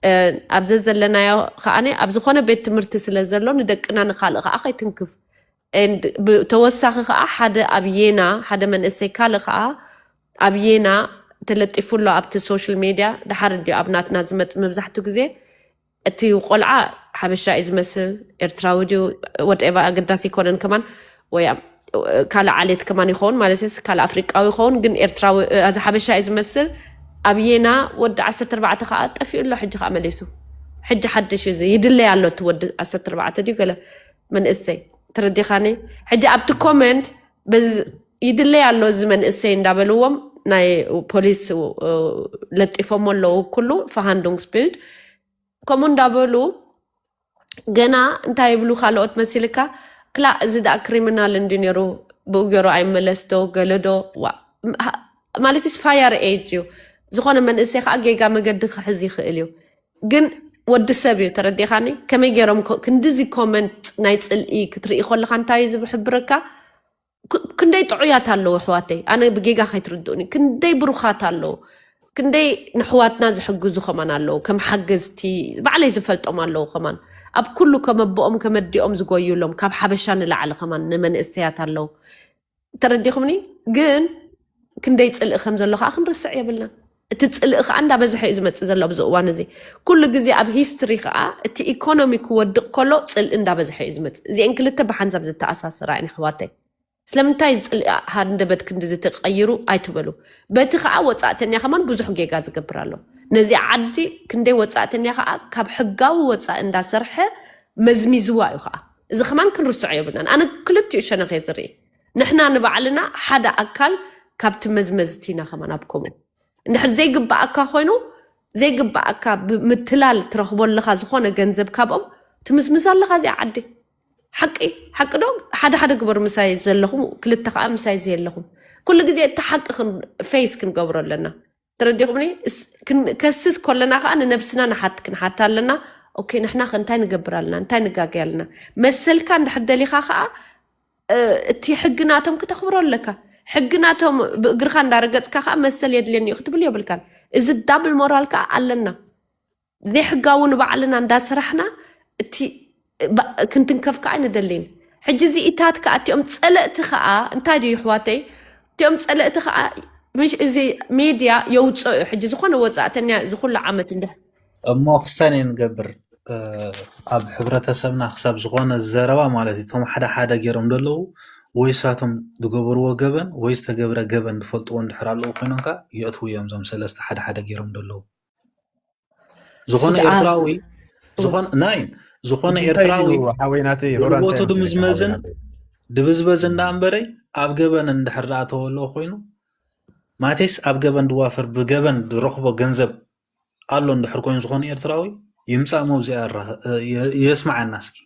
እ፣ ኣብ ዘዘለናዮ ከኣነ ኣብ ዝኾነ ቤት ትምህርቲ ስለ ዘሎ ንደቅና ንኻልእ ከኣ ከይትንክፍ and ብ- ተወሳኺ ከዓ ሓደ ኣብ የና ሓደ መንእሰይ ካልእ ከዓ ኣብ የና ተለጢፉ ኣሎ ኣብቲ ሶሻል ሜድያ። ድሓር እንዲ ኣብ ናትና ዝመፅ መብዛሕትኡ ግዜ እቲ ቆልዓ ሓበሻ እዩ ዝመስል ኤርትራዊ ድዩ ወደባ ኣገዳሲ ይኮነን ከማን ወይ ኣብ- ካልእ ዓሌት ከማን ይኸውን ማለት ስ ካልእ ኣፍሪቃዊ ይኸውን ግን ኤርትራዊ እዚ ሓበሻ እዩ ዝመስል። ኣብ የና ወዲ ዓሰርተ ኣርባዕተ ከዓ ጠፊኡ ኣሎ ሕጂ ከዓ መሊሱ። ሕጂ ሓድሽ እዩ እዚ ይድለይ ኣሎ እቲ ወዲ ዓሰርተ ኣርባዕተ ድዩ ገለ መንእሰይ ተረዲኻኒ። ሕጂ ኣብቲ ኮመንት በዚ ይድለይ ኣሎ እዚ መንእሰይ እንዳበልዎም ናይ ፖሊስ እ፣ ለጢፎም ኣለዉ ኩሉ ፈሃንዱንግስቢልድ ከምኡ እንዳበሉ ገና እንታይ ይብሉ ካልኦት መሲልካ ክላ እዚ ደኣ ክሪሚናል እንዲ ነይሩ ብኡ ገይሩ ኣይመለስ ዶ ገለ ዶ ዋ ም- ሃ- ማለት ስ ፋየር ኤጅ እዩ። ዝኾነ መንእሰይ ከዓ ጌጋ መገዲ ክሕዝ ይኽእል እዩ። ግን ወዲ ሰብ እዩ ተረዲኻኒ። ከመይ ገይሮም ኮ- ክንድዚ ኮመንት ናይ ፅልኢ ክትርኢ ከለካ እንታይ እዩ ዝብሕብረካ? ክ- ክንደይ ጥዑያት ኣለዉ ኣሕዋተይ፣ ኣነ ብጌጋ ከይትርድኡኒ፣ ክንደይ ብሩኻት ኣለዉ፣ ክንደይ ንሕዋትና ዝሕግዙ ከማን ኣለዉ፣ ከም ሓገዝቲ ባዕለይ ዝፈልጦም ኣለዉ ከማን ኣብ ኩሉ ከመቦኦም ከመዲኦም ዝጎዩሎም ካብ ሓበሻ ንላዕሊ ከማን ንመንእሰያት ኣለዉ። ተረዲኹምኒ? ግን ክንደይ ፅልኢ ከም ዘሎ ከዓ ክንርስዕ የብልናን። እቲ ፅልኢ ከዓ እንዳበዝሐ እዩ ዝመፅእ ዘሎ ኣብዚ እዋን እዚ። ኩሉ ግዜ ኣብ ሂስትሪ ከዓ እቲ ኢኮኖሚ ክወድቕ ከሎ ፅልኢ እንዳበዝሐ እዩ ዝመፅእ። እዚአን ክልተ ብሓንሳብ ዝተኣሳሰራ እየን ኣሕዋተይ። ስለምንታይ ዝፅልእ ሃንደበት ክንድዚ ትቐይሩ ኣይትበሉ። በቲ ከዓ ወፃእተኛ ከማን ብዙሕ ጌጋ ዝገብር ኣሎ። ነዚ ዓዲ ክንደይ ወፃእተኛ ከዓ ካብ ሕጋዊ ወፃኢ እንዳሰርሐ መዝሚዝዋ እዩ ከዓ። እዚ ከማን ክንርስዖ የብልናን። ኣነ ክልቲኡ ሸነኽ እየ ዝርኢ። ንሕና ንባዕልና ሓደ ኣካል ካብቲ መዝመዝቲ ኢና ከማን ኣብ ከምኡ እንድሕር ዘይግባኣካ ኮይኑ ዘይግባኣካ ብምትላል ትረኽቦ ኣለኻ ዝኾነ ገንዘብ ካብኦም ትምዝምዝ ኣለኻ እዚኣ ዓዲ። ሓቂ ሓቂ ዶ? ሓደ ሓደ ግበሩ ምሳይ ዘለኹም፣ ክልተ ከዓ ምሳይ ዘየለኹም። ኩሉ ግዜ እቲ ሓቂ ፌስ ክንገብሮ ኣለና። ተረዲኹምኒ? ከስስ ኮለና ከዓ ንነብስና ንሓት ክንሓት ኣለና። ኦኬ፣ ንሕና ከ እንታይ ንገብር ኣለና? እንታይ ንጋገይ ኣለና? መሰልካ እንድሕር ደሊኻ ከዓ እቲ ሕጊ ናቶም ክተኽብሮ ኣለካ። ሕጊ ናቶም ብእግርካ እንዳረገፅካ ከዓ መሰል የድልየኒ እዩ ክትብል የብልካን። እዚ ዳብል ሞራል ከዓ ኣለና። ዘይሕጋዊ ንባዕልና እንዳሰራሕና እቲ ክንትንከፍ ከዓ ኣይንደልን። ሕጂ እዚ ኢታት ከዓ እቲኦም ፀለእቲ ከዓ እንታይ ድዩ ይሕዋተይ? እቲኦም ፀለእቲ ከዓ ምሽ እዚ ሜድያ የውፅኦ እዩ። ሕጂ ዝኾነ ወፃእተኛ እዚ ኩሉ ዓመት እንደ እሞ ክሳኔ ንገብር ኣብ ሕብረተሰብና ክሳብ ዝኾነ ዘረባ ማለት እዩ። እቶም ሓደ ሓደ ገይሮም ዘለዉ ወይ ሳቶም ዝገበርዎ ገበን ወይ ዝተገብረ ገበን ዝፈልጥዎ እንድሕር ኣለዉ ኮይኖም ከ የእትዉ እዮም። እዞም ሰለስተ ሓደ ሓደ ገይሮም ዘለዉ ዝኾነ ኤርትራዊ ዝኾነ ናይ ዝኾነ ኤርትራዊ ሓወይናተይ ሮራንታይ ቦቱ ድምዝመዝን ድብዝበዝ እንዳ እምበረይ ኣብ ገበን እንድሕር ደኣ ተወሎ ኮይኑ ማቴስ ኣብ ገበን ድዋፈር ብገበን ድረኽቦ ገንዘብ ኣሎ እንድሕር ኮይኑ ዝኾነ ኤርትራዊ ይምጻእ መብዚኣ የስማዓና እስኪ።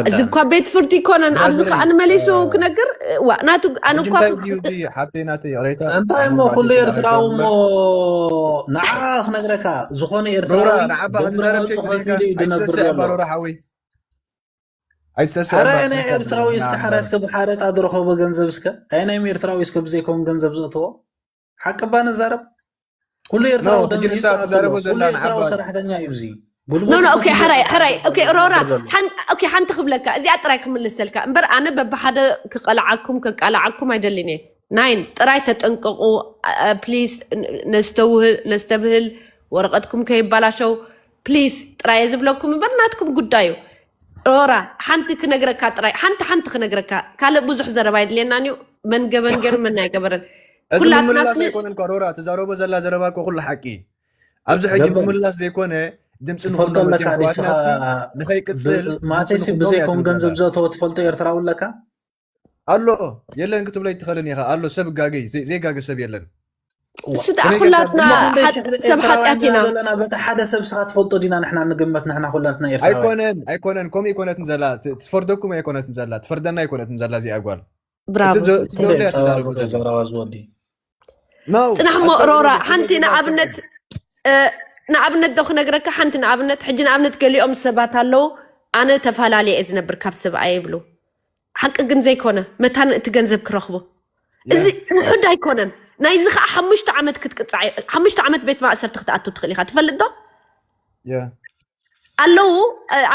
እዚ እኳ ቤት ፍርዲ ይኮነን። ኣብዚ ከዓ ንመሊሱ ክነግር ዋ ናቱ ኣነ እኳ ሓብተይ ናተይ ይቕሬታ እንታይ እሞ ኩሉ ኤርትራዊ እሞ ንዓ ክነግረካ ዝኾነ ኤርትራዊ ንዓባ ክትዛረብ ጽፈፊሉ እዩ ድነብር ዘሎ ሮራ ሓወይ ኣይትሰሰ ኣረ ናይ ኤርትራዊ እስከ ሓራ እስከ ብሓረጣ ዝረኸቦ ገንዘብ እስከ ኣይ ናይ ኤርትራዊ እስከ ብዘይከውን ገንዘብ ዘእትዎ ሓቅባ ንዛረብ ኩሉ ኤርትራዊ ሕጂ ንሳ ትዛረቦ ዘላ ንዓባ ሰራሕተኛ እዩ እዚ ኖ ኖ ኦኬ ሕራይ ሕራይ ኦኬ ሮራ ኦኬ ሓንቲ ክብለካ እዚኣ ጥራይ ክምልሰልካ እምበር ኣነ በብሓደ ክቀልዓኩም ከቃልዓኩም ኣይደልን እየ ናይን ጥራይ ተጠንቀቁ ፕሊስ ነስተውህል ነስተብህል ወረቀትኩም ከይባላሸው ፕሊስ ጥራይ ዝብለኩም እምበር ናትኩም ጉዳዩ ሮራ ሓንቲ ክነግረካ ጥራይ ሓንቲ ሓንቲ ክነግረካ ካልእ ብዙሕ ዘረባ የድልየናን እዩ መንገበን ገይሩ መን ኣይገበረን እዚ ምምላስ ዘይኮነ እኳ ሮራ ትዛረቦ ዘላ ዘረባ እኮ ኩሉ ሓቂ ኣብዚ ሕጂ ምምላስ ዘይኮነ ድምፂ ንኹሎም ንኸይቅፅል ማቴሲ ብዘይኮን ገንዘብ ዘእተወ ትፈልጦ ኤርትራዊ ኣለካ ኣሎ የለን ክትብሎ ይትኸልን ኢኻ ኣሎ ሰብ ጋገይ ዘይጋገ ሰብ የለን እሱ ደኣ ኩላትና ሰብ ሓጢኣት ኢና ዘለና በቲ ሓደ ሰብ ስኻ ትፈልጦ ዲና ንሕና ንግመት ንሕና ኩላትና ኤርትራውያን ኣይኮነን ኣይኮነን ከምኡ ኣይኮነትን ዘላ ትፈርደኩም ኣይኮነትን ዘላ ትፈርደና ኣይኮነትን ዘላ እዚኣ ጓል ብራቮ ዘረባ ዝወዲ ጽናሕ ሞ ሮራ ሓንቲ ንኣብነት ንኣብነት ዶ ክነግረካ ሓንቲ ንኣብነት ሕጂ ንኣብነት ገሊኦም ሰባት ኣለዉ ኣነ ተፈላለየ እየ ዝነብር ካብ ሰብኣየ ይብሉ ሓቂ ግን ዘይኮነ መታን እቲ ገንዘብ ክረኽቡ እዚ ውሑድ ኣይኮነን ናይዚ ከዓ ሓሙሽተ ዓመት ክትቅፃዕ ሓሙሽተ ዓመት ቤት ማእሰርቲ ክትኣቱ ትኽእል ኢኻ ትፈልጥ ዶ ኣለዉ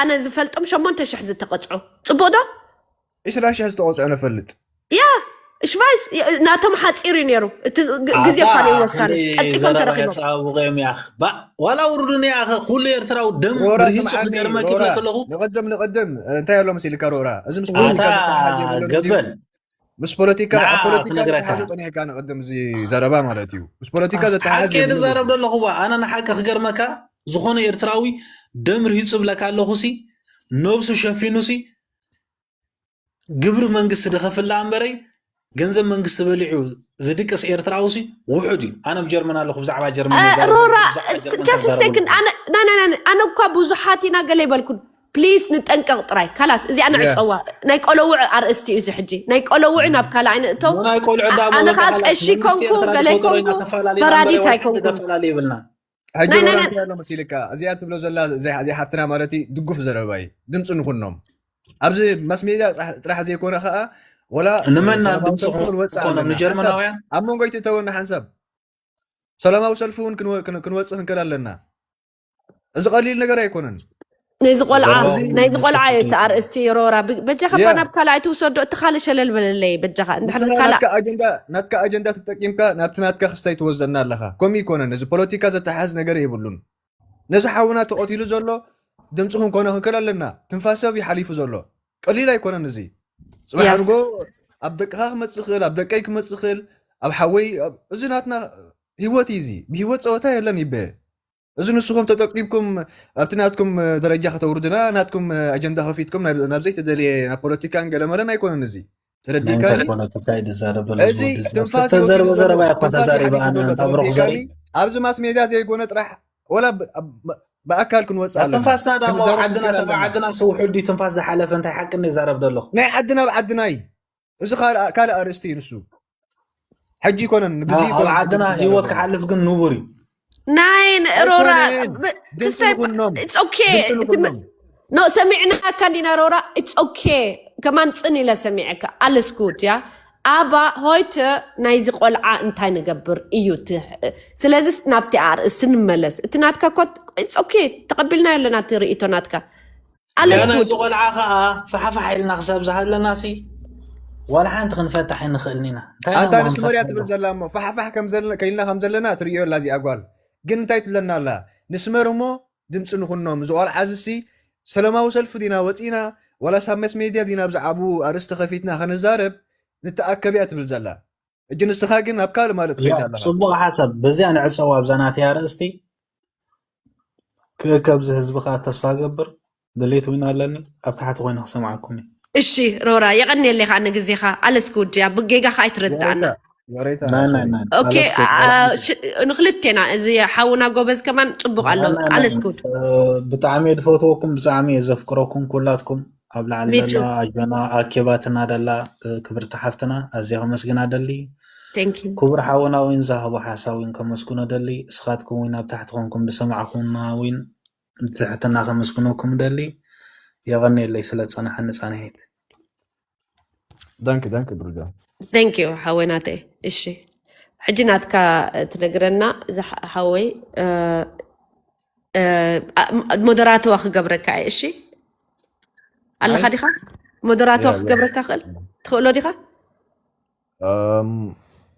ኣነ ዝፈልጦም ሸሞንተ ሽሕ ዝተቐፅዑ ፅቡቅ ዶ ዒስራ ሽሕ ዝተቐፅዑ ነፈልጥ ያ ሽቫይስ ናቶም ሓፂር እዩ ነይሩ እቲ ግዜ እኳ ይወሳነ ቀልጢፎም ተረኪቦም ጸባብቆም ያኽ ዋላ ውርዱን ያኸ ኩሉ ኤርትራዊ ደም ርሂፁ ክገርመኪ ብለ ከለኹ ንቐደም ንቐደም እንታይ ኣሎ መሲልካ ሮራ እዚ ምስ ፖለቲካ ዝተሓሓዝ የብሉን ድዩ? ገበል ምስ ፖለቲካ ኣብ ፖለቲካ ዝተሓዘ ጠኒሕካ ንቐደም እዚ ዘረባ ማለት እዩ ምስ ፖለቲካ ዝተሓሓዝ ሓቂ ንዛረብ ዘለኹዋ ኣነ ንሓቂ ክገርመካ ዝኾነ ኤርትራዊ ደም ርሂፁ ብለካ ኣለኹ ሲ ነብሱ ሸፊኑ ሲ ግብሪ መንግስቲ ድኸፍላ እምበረይ ገንዘብ መንግስቲ በሊዑ ዝድቅስ ኤርትራዊ ሲ ውሑድ እዩ። ኣነ ኣብ ጀርመን ኣለኹ ብዛዕባ ጀርመን ሮራ just a second ኣነ ኣነ እኳ ብዙሓት ኢና ገለ ይበልኩን ፕሊስ ንጠንቀቕ ጥራይ ካላስ እዚኣ ንዕፀዋ ናይ ቆለውዕ ኣርእስቲ እዩ እዚ ሕጂ ናይ ቆለውዕ ናብ ካልኣይ ንእተው ናይ ቆልዑ ዳቦ ኣነ ከዓ ቀሺ ኮንኩ ገለ ኮንኩ ፈራዲት ኣይኮንኩ ተፈላለ ይብልና ሕጂ ሮራ እንታይ ኣሎ መሲልካ እዚኣ ትብሎ ዘላ እዚኣ ሓፍትና ማለት ድጉፍ ዘረባ እዩ ድምፂ ንኩኖም ኣብዚ ማስ ሜድያ ጥራሕ ዘይኮነ ከዓ ወላ ንመና ድምፂ ኮነ ንጀርመናውያን ኣብ መንጎ ይትእተወና ሓንሳብ ሰላማዊ ሰልፊ እውን ክንወፅእ ክንክእል ኣለና እዚ ቀሊል ነገር ኣይኮነን ነዚ ቆልዓ ናይዚ ቆልዓ እዩ እቲ ኣርእስቲ ሮራ በጃኻ እኳ ናብ ካልኣይ ትውሰዶ እቲ ካልእ ሸለል በለለይ በጃኻ እንድሕር ካልእ ናትካ ኣጀንዳ ተጠቂምካ ናብቲ ናትካ ክስታይ ትወዘና ኣለኻ ከምኡ ይኮነን እዚ ፖለቲካ ዘተሓዝ ነገር የብሉን ነዚ ሓውና ተቐቲሉ ዘሎ ድምፂ ክንኮነ ክንክእል ኣለና ትንፋስ ሰብ ይሓሊፉ ዘሎ ቀሊል ኣይኮነን እዚ ፅባሕ ኣድጎ ኣብ ደቅኻ ክመጽእ ይኽእል፣ ኣብ ደቀይ ክመጽእ ይኽእል፣ ኣብ ሓወይ፣ ኣብ- እዚ ናትና ህይወት እዩ። እዚ ብህይወት ጸወታ የለን ይበ እዚ ንስኹም ተጠቂምኩም ኣብቲ ናትኩም ደረጃ ከተውርዱና ናትኩም ኣጀንዳ ከፊትኩም ናብ ናብ ዘይተደልየ ናብ ፖለቲካን ገለመለን ኣይኮነን። እዚ ተረዲእካኒ? ፖለቲካ እዩ ዝዛረብ ዘሎ እዚ ዝወዲ ትንፋስ ተዘርበ ይወስድ ዘረባ ዘሎ- እኳ ትንፋስ ተዛሪበ ይሓድግ ኣነ ዘሎ እንታ ብሩኽ ተረዲእካኒ? ዘርኢ ኣብዚ ማስ ሜድያ ዘይኮነ ጥራሕ ወላ ብ- ኣብ- ብኣካል ክንወፅእ ኣለና። ትንፋስና ዳሞ ክንዛረብ ዓድና ንኽእል ሰብዓ ኣለና። ዓድና ስውሑ ድዩ ትንፋስ ዝሓለፈ እንታይ ሓቂ እንዛረብ ዘለኹ ናይ ዓድና ኣብ ዓድና እዩ። እዚ ካልእ ካልእ ኣርእስቲ እዩ ንሱ። ሕጂ ይኮነን ብዚ ኣብ ዓድና ህይወት ክሓልፍ ግን ንቡር እዩ ናይ ሮራ ኣይኮነን። ድምፂ ክስታይ ንኹኖም። it's okay ድምፂ ንኹኖም። ኖ ሰሚዕናካ እንዲና ሮራ it's okay ከማን ፅን ኢለ ሰሚዐካ alles gut ja aber heute ናይዚ ቆልዓ እንታይ ንገብር እዩ እቲ ስለዚ ናብቲ ኣርእስቲ ንመለስ እቲ ናትካ እኮ it's okay ተቐቢልናዮ ኣለና እቲ ርእይቶ ናትካ alles ገና gut እዚ ቆልዓ ከዓ ፋሓፋሕ ኢልና ክሳብ ዝሃለና ሲ ዋላ ሓንቲ ክንፈታሕ ኣይንኽእልን ኢና እንታይ ኢና ኣንታ እሞ ንስመር እያ ክንፈትሕ ትብል ዘላ እሞ ፋሕፋሕ ከም ዘለ- ከኢልና ከም ዘለና ትርእዮ ኣላ እዚኣ ጓል ግን እንታይ ትብለና ኣላ ንስመር እሞ ድምፂ ንኹኖም እዚ ቆልዓ እዚሲ ሰላማዊ ሰልፊ ዲና ወፂና ዋላ ሳብ መስ ሜድያ ዲና ብዛዕባኡ ኣርእስቲ ከፊትና ከነዛረብ ንተኣከብ እያ ትብል ዘላ እጂ ንስኻ ግን ኣብ ካልእ ማለት ያ ትኸይድ ኣለኻ ፅቡቅ ሓሳብ በዚኣ ንዕፀዋ ኣብዛ ናተይ ኣርእስቲ ክእከብ እዚ ህዝቢ ከዓ ተስፋ ገብር ድሌት እውን ኣለኒ ኣብ ታሕቲ ኮይነ ክሰምዓኩም እዩ እሺ ሮራ የቐንየለይ ከዓ ንግዜኻ alles gut ja ብጌጋ ከዓ ኣይትረዳእና ይቕሬታ ናይ ናይ ሶሪ ናይ okay ኣለስኩ አ- ሽ- ንክልቴና እዚ ሓውና ጎበዝ ከማን ፅቡቅ ኣሎ ናይ ናይ alles ናይ gut እ፣ ብጣዕሚ እየ ዝፈትወኩም ብጣዕሚ እየ ዘፍቅረኩም ኩላትኩም ኣብ ላዕሊ me too ደላ ኣጆና ኣኬባትና ደላ እ፣ ክብርቲ ሓፍትና ኣዝየ ከመስግና ደሊ thank you ክቡር ሓውና እውን ዝሃቦ ሓሳብ እውን ከመስግኖ ደሊ እስኻትኩም እውን ኣብ ታሕቲ ኮንኩም ዝሰማዕኩምና እውን ብትሕትና ከመስግነኩም ደሊ የቐንየለይ ስለ ዝፀናሓኒ ፃንሒት ዳንክ ዳንክ ብሩጃ thank you ሓወይ ናተይ እሺ ሕጂ ናትካ ትነግረና እዛ ሓ- ሓወይ እ፣ እ፣ አ- ም- ሞደራተዋ ክገብረካ እየ እሺ ኣለኻ ኣይ ዲኻ ሞደራተዋ ያ ያ ክገብረካ ክእል ትኽእሎ ዲኻ Um,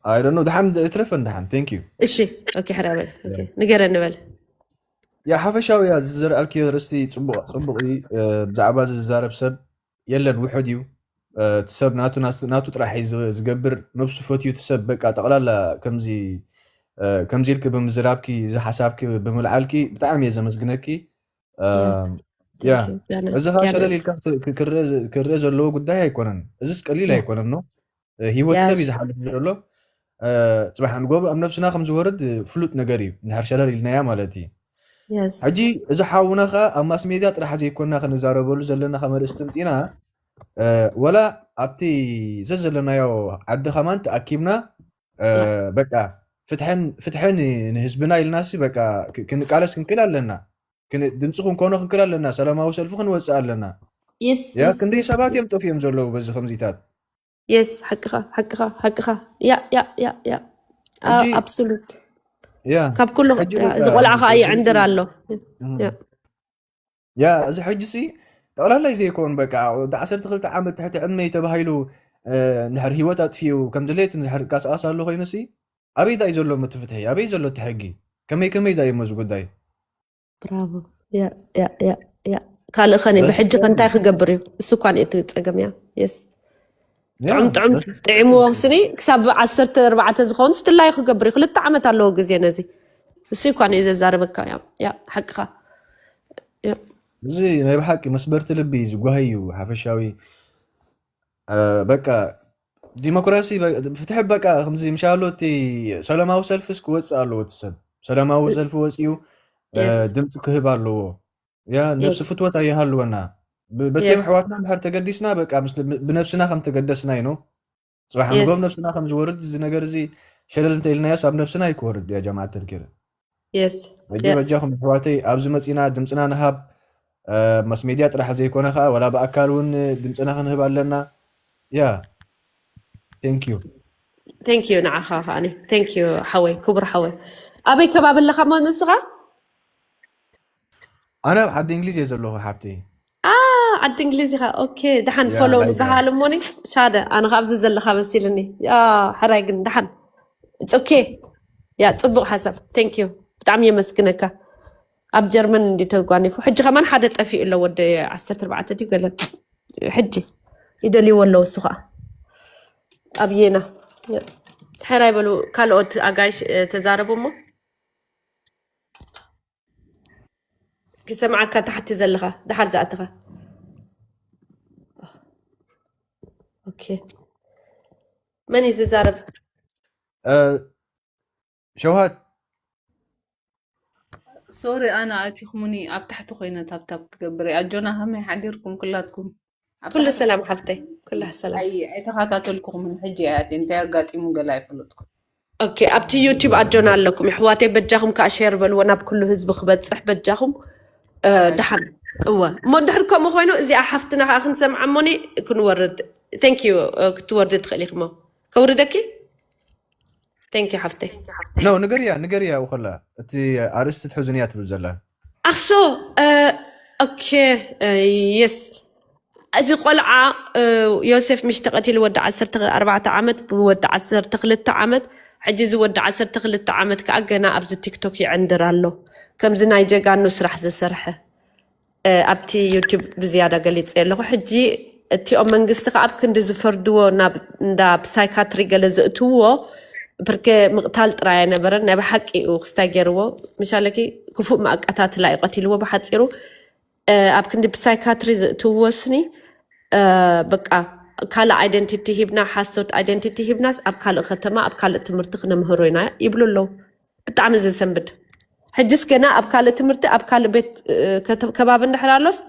I don't know. ደሓን እትረፈን ደሓን thank you እሺ okay ሕራይ በል okay ንገረኒ በል ያ ሓፈሻዊ እያ ዝዘርኣልክዮ ርእስቲ ፅቡቕ ፅቡቕ እዩ እ፣ ብዛዕባ እዚ ዝዛረብ ሰብ የለን ውሑድ እዩ እ፣ እቲ ሰብ ናቱ ናቱ ናቱ ጥራሕ እዩ ዝ- ዝገብር ነብሱ ፈትዩ እቲ ሰብ በቃ ጠቕላላ ከምዚ እ፣ ከምዚ ኢልኪ ብምዝራብኪ እዚ ሓሳብኪ ብምልዓልኪ ብጣዕሚ እየ ዘመስግነኪ እ፣ Yeah. ያ Thank you. ኪያነ- እዚ ኸዓ ኪያነ- ሸለል ኢልካ ክት- ክ- ክርእ ዝ- ክርእ ዘለዎ ጉዳይ ኣይኮነን እዚስ ቀሊል Yeah. ኣይኮነን ነው ህይወት ሰብ እዩ Yes. ዝሓልፍ ዘሎ እ፣ ፅባሕ ንጎብ ኣብ ነብስና ከም ዝወርድ ፍሉጥ ነገር እዩ እንድሕር ሸለል ኢልናያ ማለት እዩ Yes. ሕጂ እዚ ሓውና ኸዓ ኣብ ማስ ሜድያ ጥራሕ ዘይኮንና ክንዛረበሉ ዘለና ከም ርእስቲ ምፂና እ፣ ወላ ኣብቲ ዘዘለናዮ ዓዲ ከማን ተኣኪብና እ፣ Yeah. በቃ ፍትሕን ፍትሕን ንህዝብና ኢልናሲ በቃ ክ- ክንቃለስ ክንክእል ኣለና ክን- ድምፂ ክንኮኖ ክንክእል ኣለና ሰላማዊ ሰልፊ ክንወፅእ ኣለና Yes. ያ Yes. ክንደይ Yes. ሰባት እዮም ጠፊኦም ዘለዉ በዚ ከምዚታት Yes. ሓቅኻ ሓቅኻ ሓቅኻ ያ ያ ያ ያ ሕጂ absolute ያ ካብ ኩሉ ሕጂ ያ፣ በቃ እዚ ቆልዓ ከዓ ድምፂ- ይዕንድር ኣሎ እም። ያ ያ እዚ ሕጂ ሲ ጠቕላላይ ዘይኮን በቃ ወዲ ዓሰርተ ክልተ ዓመት ትሕቲ ዕድመይ ተባሂሉ እ፣ እንድሕር ህይወት ኣጥፊኡ ከም ድሌቱ እንድሕር ቃስቃስ ኣሎ ኮይኑ ሲ ኣበይ ዳ እዩ ዘሎ እቲ ፍትሒ ኣበይ ዘሎ እቲ ሕጊ ከመይ ከመይ ዳ እዩ እዚ ጉዳይ ብራቮ ያ ያ ያ ያ ካልእ ኸኒ በስ ብሕጂ ከ እንታይ ክገብር እዩ እሱ እኳ እቲ ፀገም ያ የስ ያ ጥዑም ጥዑም በስ ጥዒምዎ ስኒ ክሳብ ዓሰርተ ኣርባዕተ ዝኸውን ስትላይ ክገብር እዩ ክልተ ዓመት ኣለዎ ግዜ ነዚ እሱ እኳ እዩ ዘዛርበካ ያ ያ ሓቅኻ ያ እዚ ናይ ብሓቂ መስበርቲ ልቢ እዩ ዝጓሂ እዩ ሓፈሻዊ እ፣ በቃ ዲሞክራሲ በ- ፍትሒ በቃ ከምዚ ምሻሎ እቲ ሰላማዊ ሰልፊስ ክወፅእ ኣለዎ እቲ ሰብ ሰላማዊ ሰልፊ ወፂኡ እ፣ የስ ድምፂ ክህብ ኣለዎ ያ ነብሲ የስ ፍትወት ኣይሃልወና ብ- በቶም የስ ኣሕዋትና እንድሕር ተገዲስና በቃ ምስ- ብነብስና ከም ተገደስና እዩ ነው ፅባሕ ንጎም የስ ነብስና ከም ዝወርድ እዚ ነገር እዚ ሸለል እንተ ኢልናዮስ ኣብ ነብስና ኣይክወርድ ያ ጀማዓት ተልኪረ የስ ሕጂ ያ በጃኹም ኣሕዋተይ ኣብዚ መፂና ድምፅና ንሃብ እ፣ ማስ ሜድያ ጥራሕ ዘይኮነ ከዓ ወላ ብኣካል እውን ድምፅና ክንህብ ኣለና ያ thank you thank you ንዓኻ ከዓኒ thank you ሓወይ ክቡር ሓወይ ኣበይ ከባቢ ኣለኻ ሞ ንስኻ ኣነ ኣብ ዓዲ እንግሊዝ እየ ዘለኹ ሓብተይ አ ዓዲ እንግሊዝ ኢኻ okay ደሓን ያ ፎሎው ላይቭ እያ ዝበሃል እሞኒ ሻደ ኣነ ካብዚ ዘለኻ መሲልኒ ያ ሕራይ ግን ደሓን it's okay ያ ፅቡቅ ሓሳብ thank you ብጣዕሚ የመስግነካ ኣብ ጀርመን እንዲ ተጓኒፉ ሕጂ ከማን ሓደ ጠፊኡ ኣሎ ወዲ ዓሰርተ ኣርባዕተ ድዩ ገለ ሕጂ ይደልይዎ ኣለዉ እሱ ከዓ ኣብየና። ሕራይ በሉ ካልኦት ኣጋይሽ፣ እ፣ ተዛረቡ እሞ። ክሰምዓካ ታሕቲ ዘለኻ፣ ደሓር ዝኣተኻ። ኦኬ። መን እዩ ዝዛረብ? እ፣ ሸውሃት። ሶሪ፣ ኣነ ኣቲኹምኒ ኣብ ታሕቲ ኮይነ ታብታብ ክገብር እየ። ኣጆና፣ ከመይ ሓዲርኩም ኩላትኩም? ኣብ ኩሉ ታሕቲ ሰላም ሓፍተይ፣ ኩሉ ሰላም። ኣይ ኣይተኸታተልኩኹምን፣ ሕጂ እየ ኣትየ። እንታይ ኣጋጢሙ ገለ ኣይፈለጥኩን። ኦኬ፣ ኣብቲ ዩቲዩብ ኣጆና ኣለኩም የሕዋተይ፣ በጃኹም ከዓ ሼር በልዎ ናብ ኩሉ ህዝቢ ክበፅሕ በጃኹም። እ፣ ደሓን እወ። እሞ እንድሕር ከምኡ ኮይኑ እዚኣ ሓፍትና ከዓ ክንሰምዓ እሞኒ ክንወርድ። Thank you። እ፣ ክትወርዲ ትኽእል ኢኽሞ። ከውርደኪ? Thank you ሓፍተይ። ኖ፣ ንገርያ፣ ንገርያ ውኸላ። እቲ ኣርእስቲ ትሕዙን እያ ትብል ዘላ። ኣኽሶ፣ እ፣ ኦኬ፣ እ፣ የስ። እዚ ቆልዓ፣ እ፣ ዮሴፍ ምሽ ተቐቲሉ ወዲ ዓሰርተ ኣርባዕተ ዓመት፣ ብወዲ ዓሰርተ ክልተ ዓመት፣ ሕጂ እዚ ወዲ ዓሰርተ ክልተ ዓመት ከዓ ገና ኣብዚ ቲክቶክ ይዕንድር ኣሎ። ከምዚ ናይ ጀጋኑ ስራሕ ዝሰርሐ፣ እ፣ ኣብቲ ዩቲዩብ ብዝያዳ ገሊጸ ኣለኹ። ሕጂ እቲኦም መንግስቲ ከዓ ኣብ ክንዲ ዝፈርድዎ ናብ እንዳ ሳይካትሪ ገለ ዘእትውዎ፣ ብርኬ ምቕታል ጥራይ ኣይነበረን፣ ናይ ብሓቂ እዩ ክስታይ ገይርዎ። ምሻለኪ ክፉእ መኣቀታትላ እዩ ቀቲልዎ ብሓጺሩ። እ፣ ኣብ ክንዲ ብሳይካትሪ ዘእትውዎ ስኒ፣ እ፣ በቃ ካልእ ኣይደንቲቲ ሂብና፣ ሓሶት ኣይደንቲቲ ሂብናስ ኣብ ካልእ ከተማ፣ ኣብ ካልእ ትምህርቲ ክነምህሮ ኢና ይብሉ ኣለዉ። ብጣዕሚ ዘሰንብድ። ሕጅስ ገና ኣብ ካልእ ትምህርቲ፣ ኣብ ካልእ ቤት፣ እ፣ ከተ-፣ ከባቢ እንድሕር ኣሎስ፣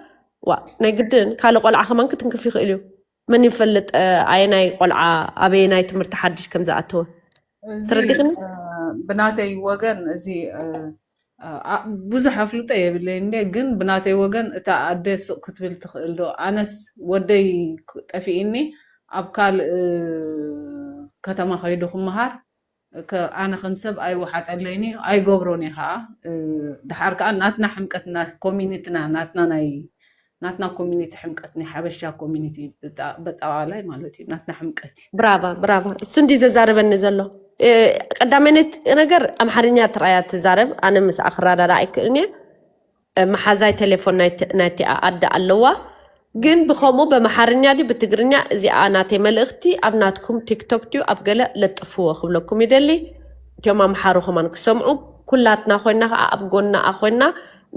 ዋ፣ ናይ ግድን ካልእ ቆልዓ ከማን ክትንክፍ ይኽእል እዩ። መን ይፈልጥ፣ እ፣ ኣየናይ ቆልዓ ኣበየናይ ትምህርቲ ሓድሽ ከም ዝኣተወ። እዚ፣ ተረዲኽኒ? እ፣ ብናተይ ወገን እዚ፣ እ፣ እ፣ ኣ-፣ ብዙሕ ኣፍልጦ የብለይን እንዴ፣ ግን ብናተይ ወገን እታ ኣደ ስቕ ክትብል ትኽእል ዶ? ኣነስ ወደይ ክ-፣ ጠፊእኒ ኣብ ካልእ፣ እ፣ ከተማ ከይዱ ክመሃር፣ ከ-፣ ኣነ ከም ሰብ ኣይወሓጠለይን እዩ፣ ኣይገብሮን እየ ከዓ። እ፣ ደሓር ከዓ ናትና ሕምቀትና፣ ኮሚኒቲና፣ ናትና ናይ፣ ናትና ኮሚኒቲ ሕምቀት፣ ናይ ሓበሻ ኮሚኒቲ ብጣ-፣ በጠቓላይ ማለት እዩ፣ ናትና ሕምቀት እዩ። ብራቫ፣ ብራቫ። እሱ እንዲ ዘዛርበኒ ዘሎ። እ፣ ቀዳመነት ነገር ኣምሓርኛ ጥራያ ትዛረብ፣ ኣነ ምስኣ ክረዳዳ ኣይክእልን እየ። እ፣ መሓዛይ ቴሌፎን ናይቲ፣ ናይቲ ኣደ ኣለዋ። ግን ብኸምኡ በመሓርኛ ድዩ ብትግርኛ፣ እዚኣ ናተይ መልእኽቲ ኣብ ናትኩም ቲክቶክ ድዩ ኣብ ገለ ለጥፍዎ ክብለኩም ይደሊ። እቲኦም ኣምሓሩ ከማን ክሰምዑ፣ ኩላትና ኮይና ከዓ ኣብ ጎናኣ ኮይና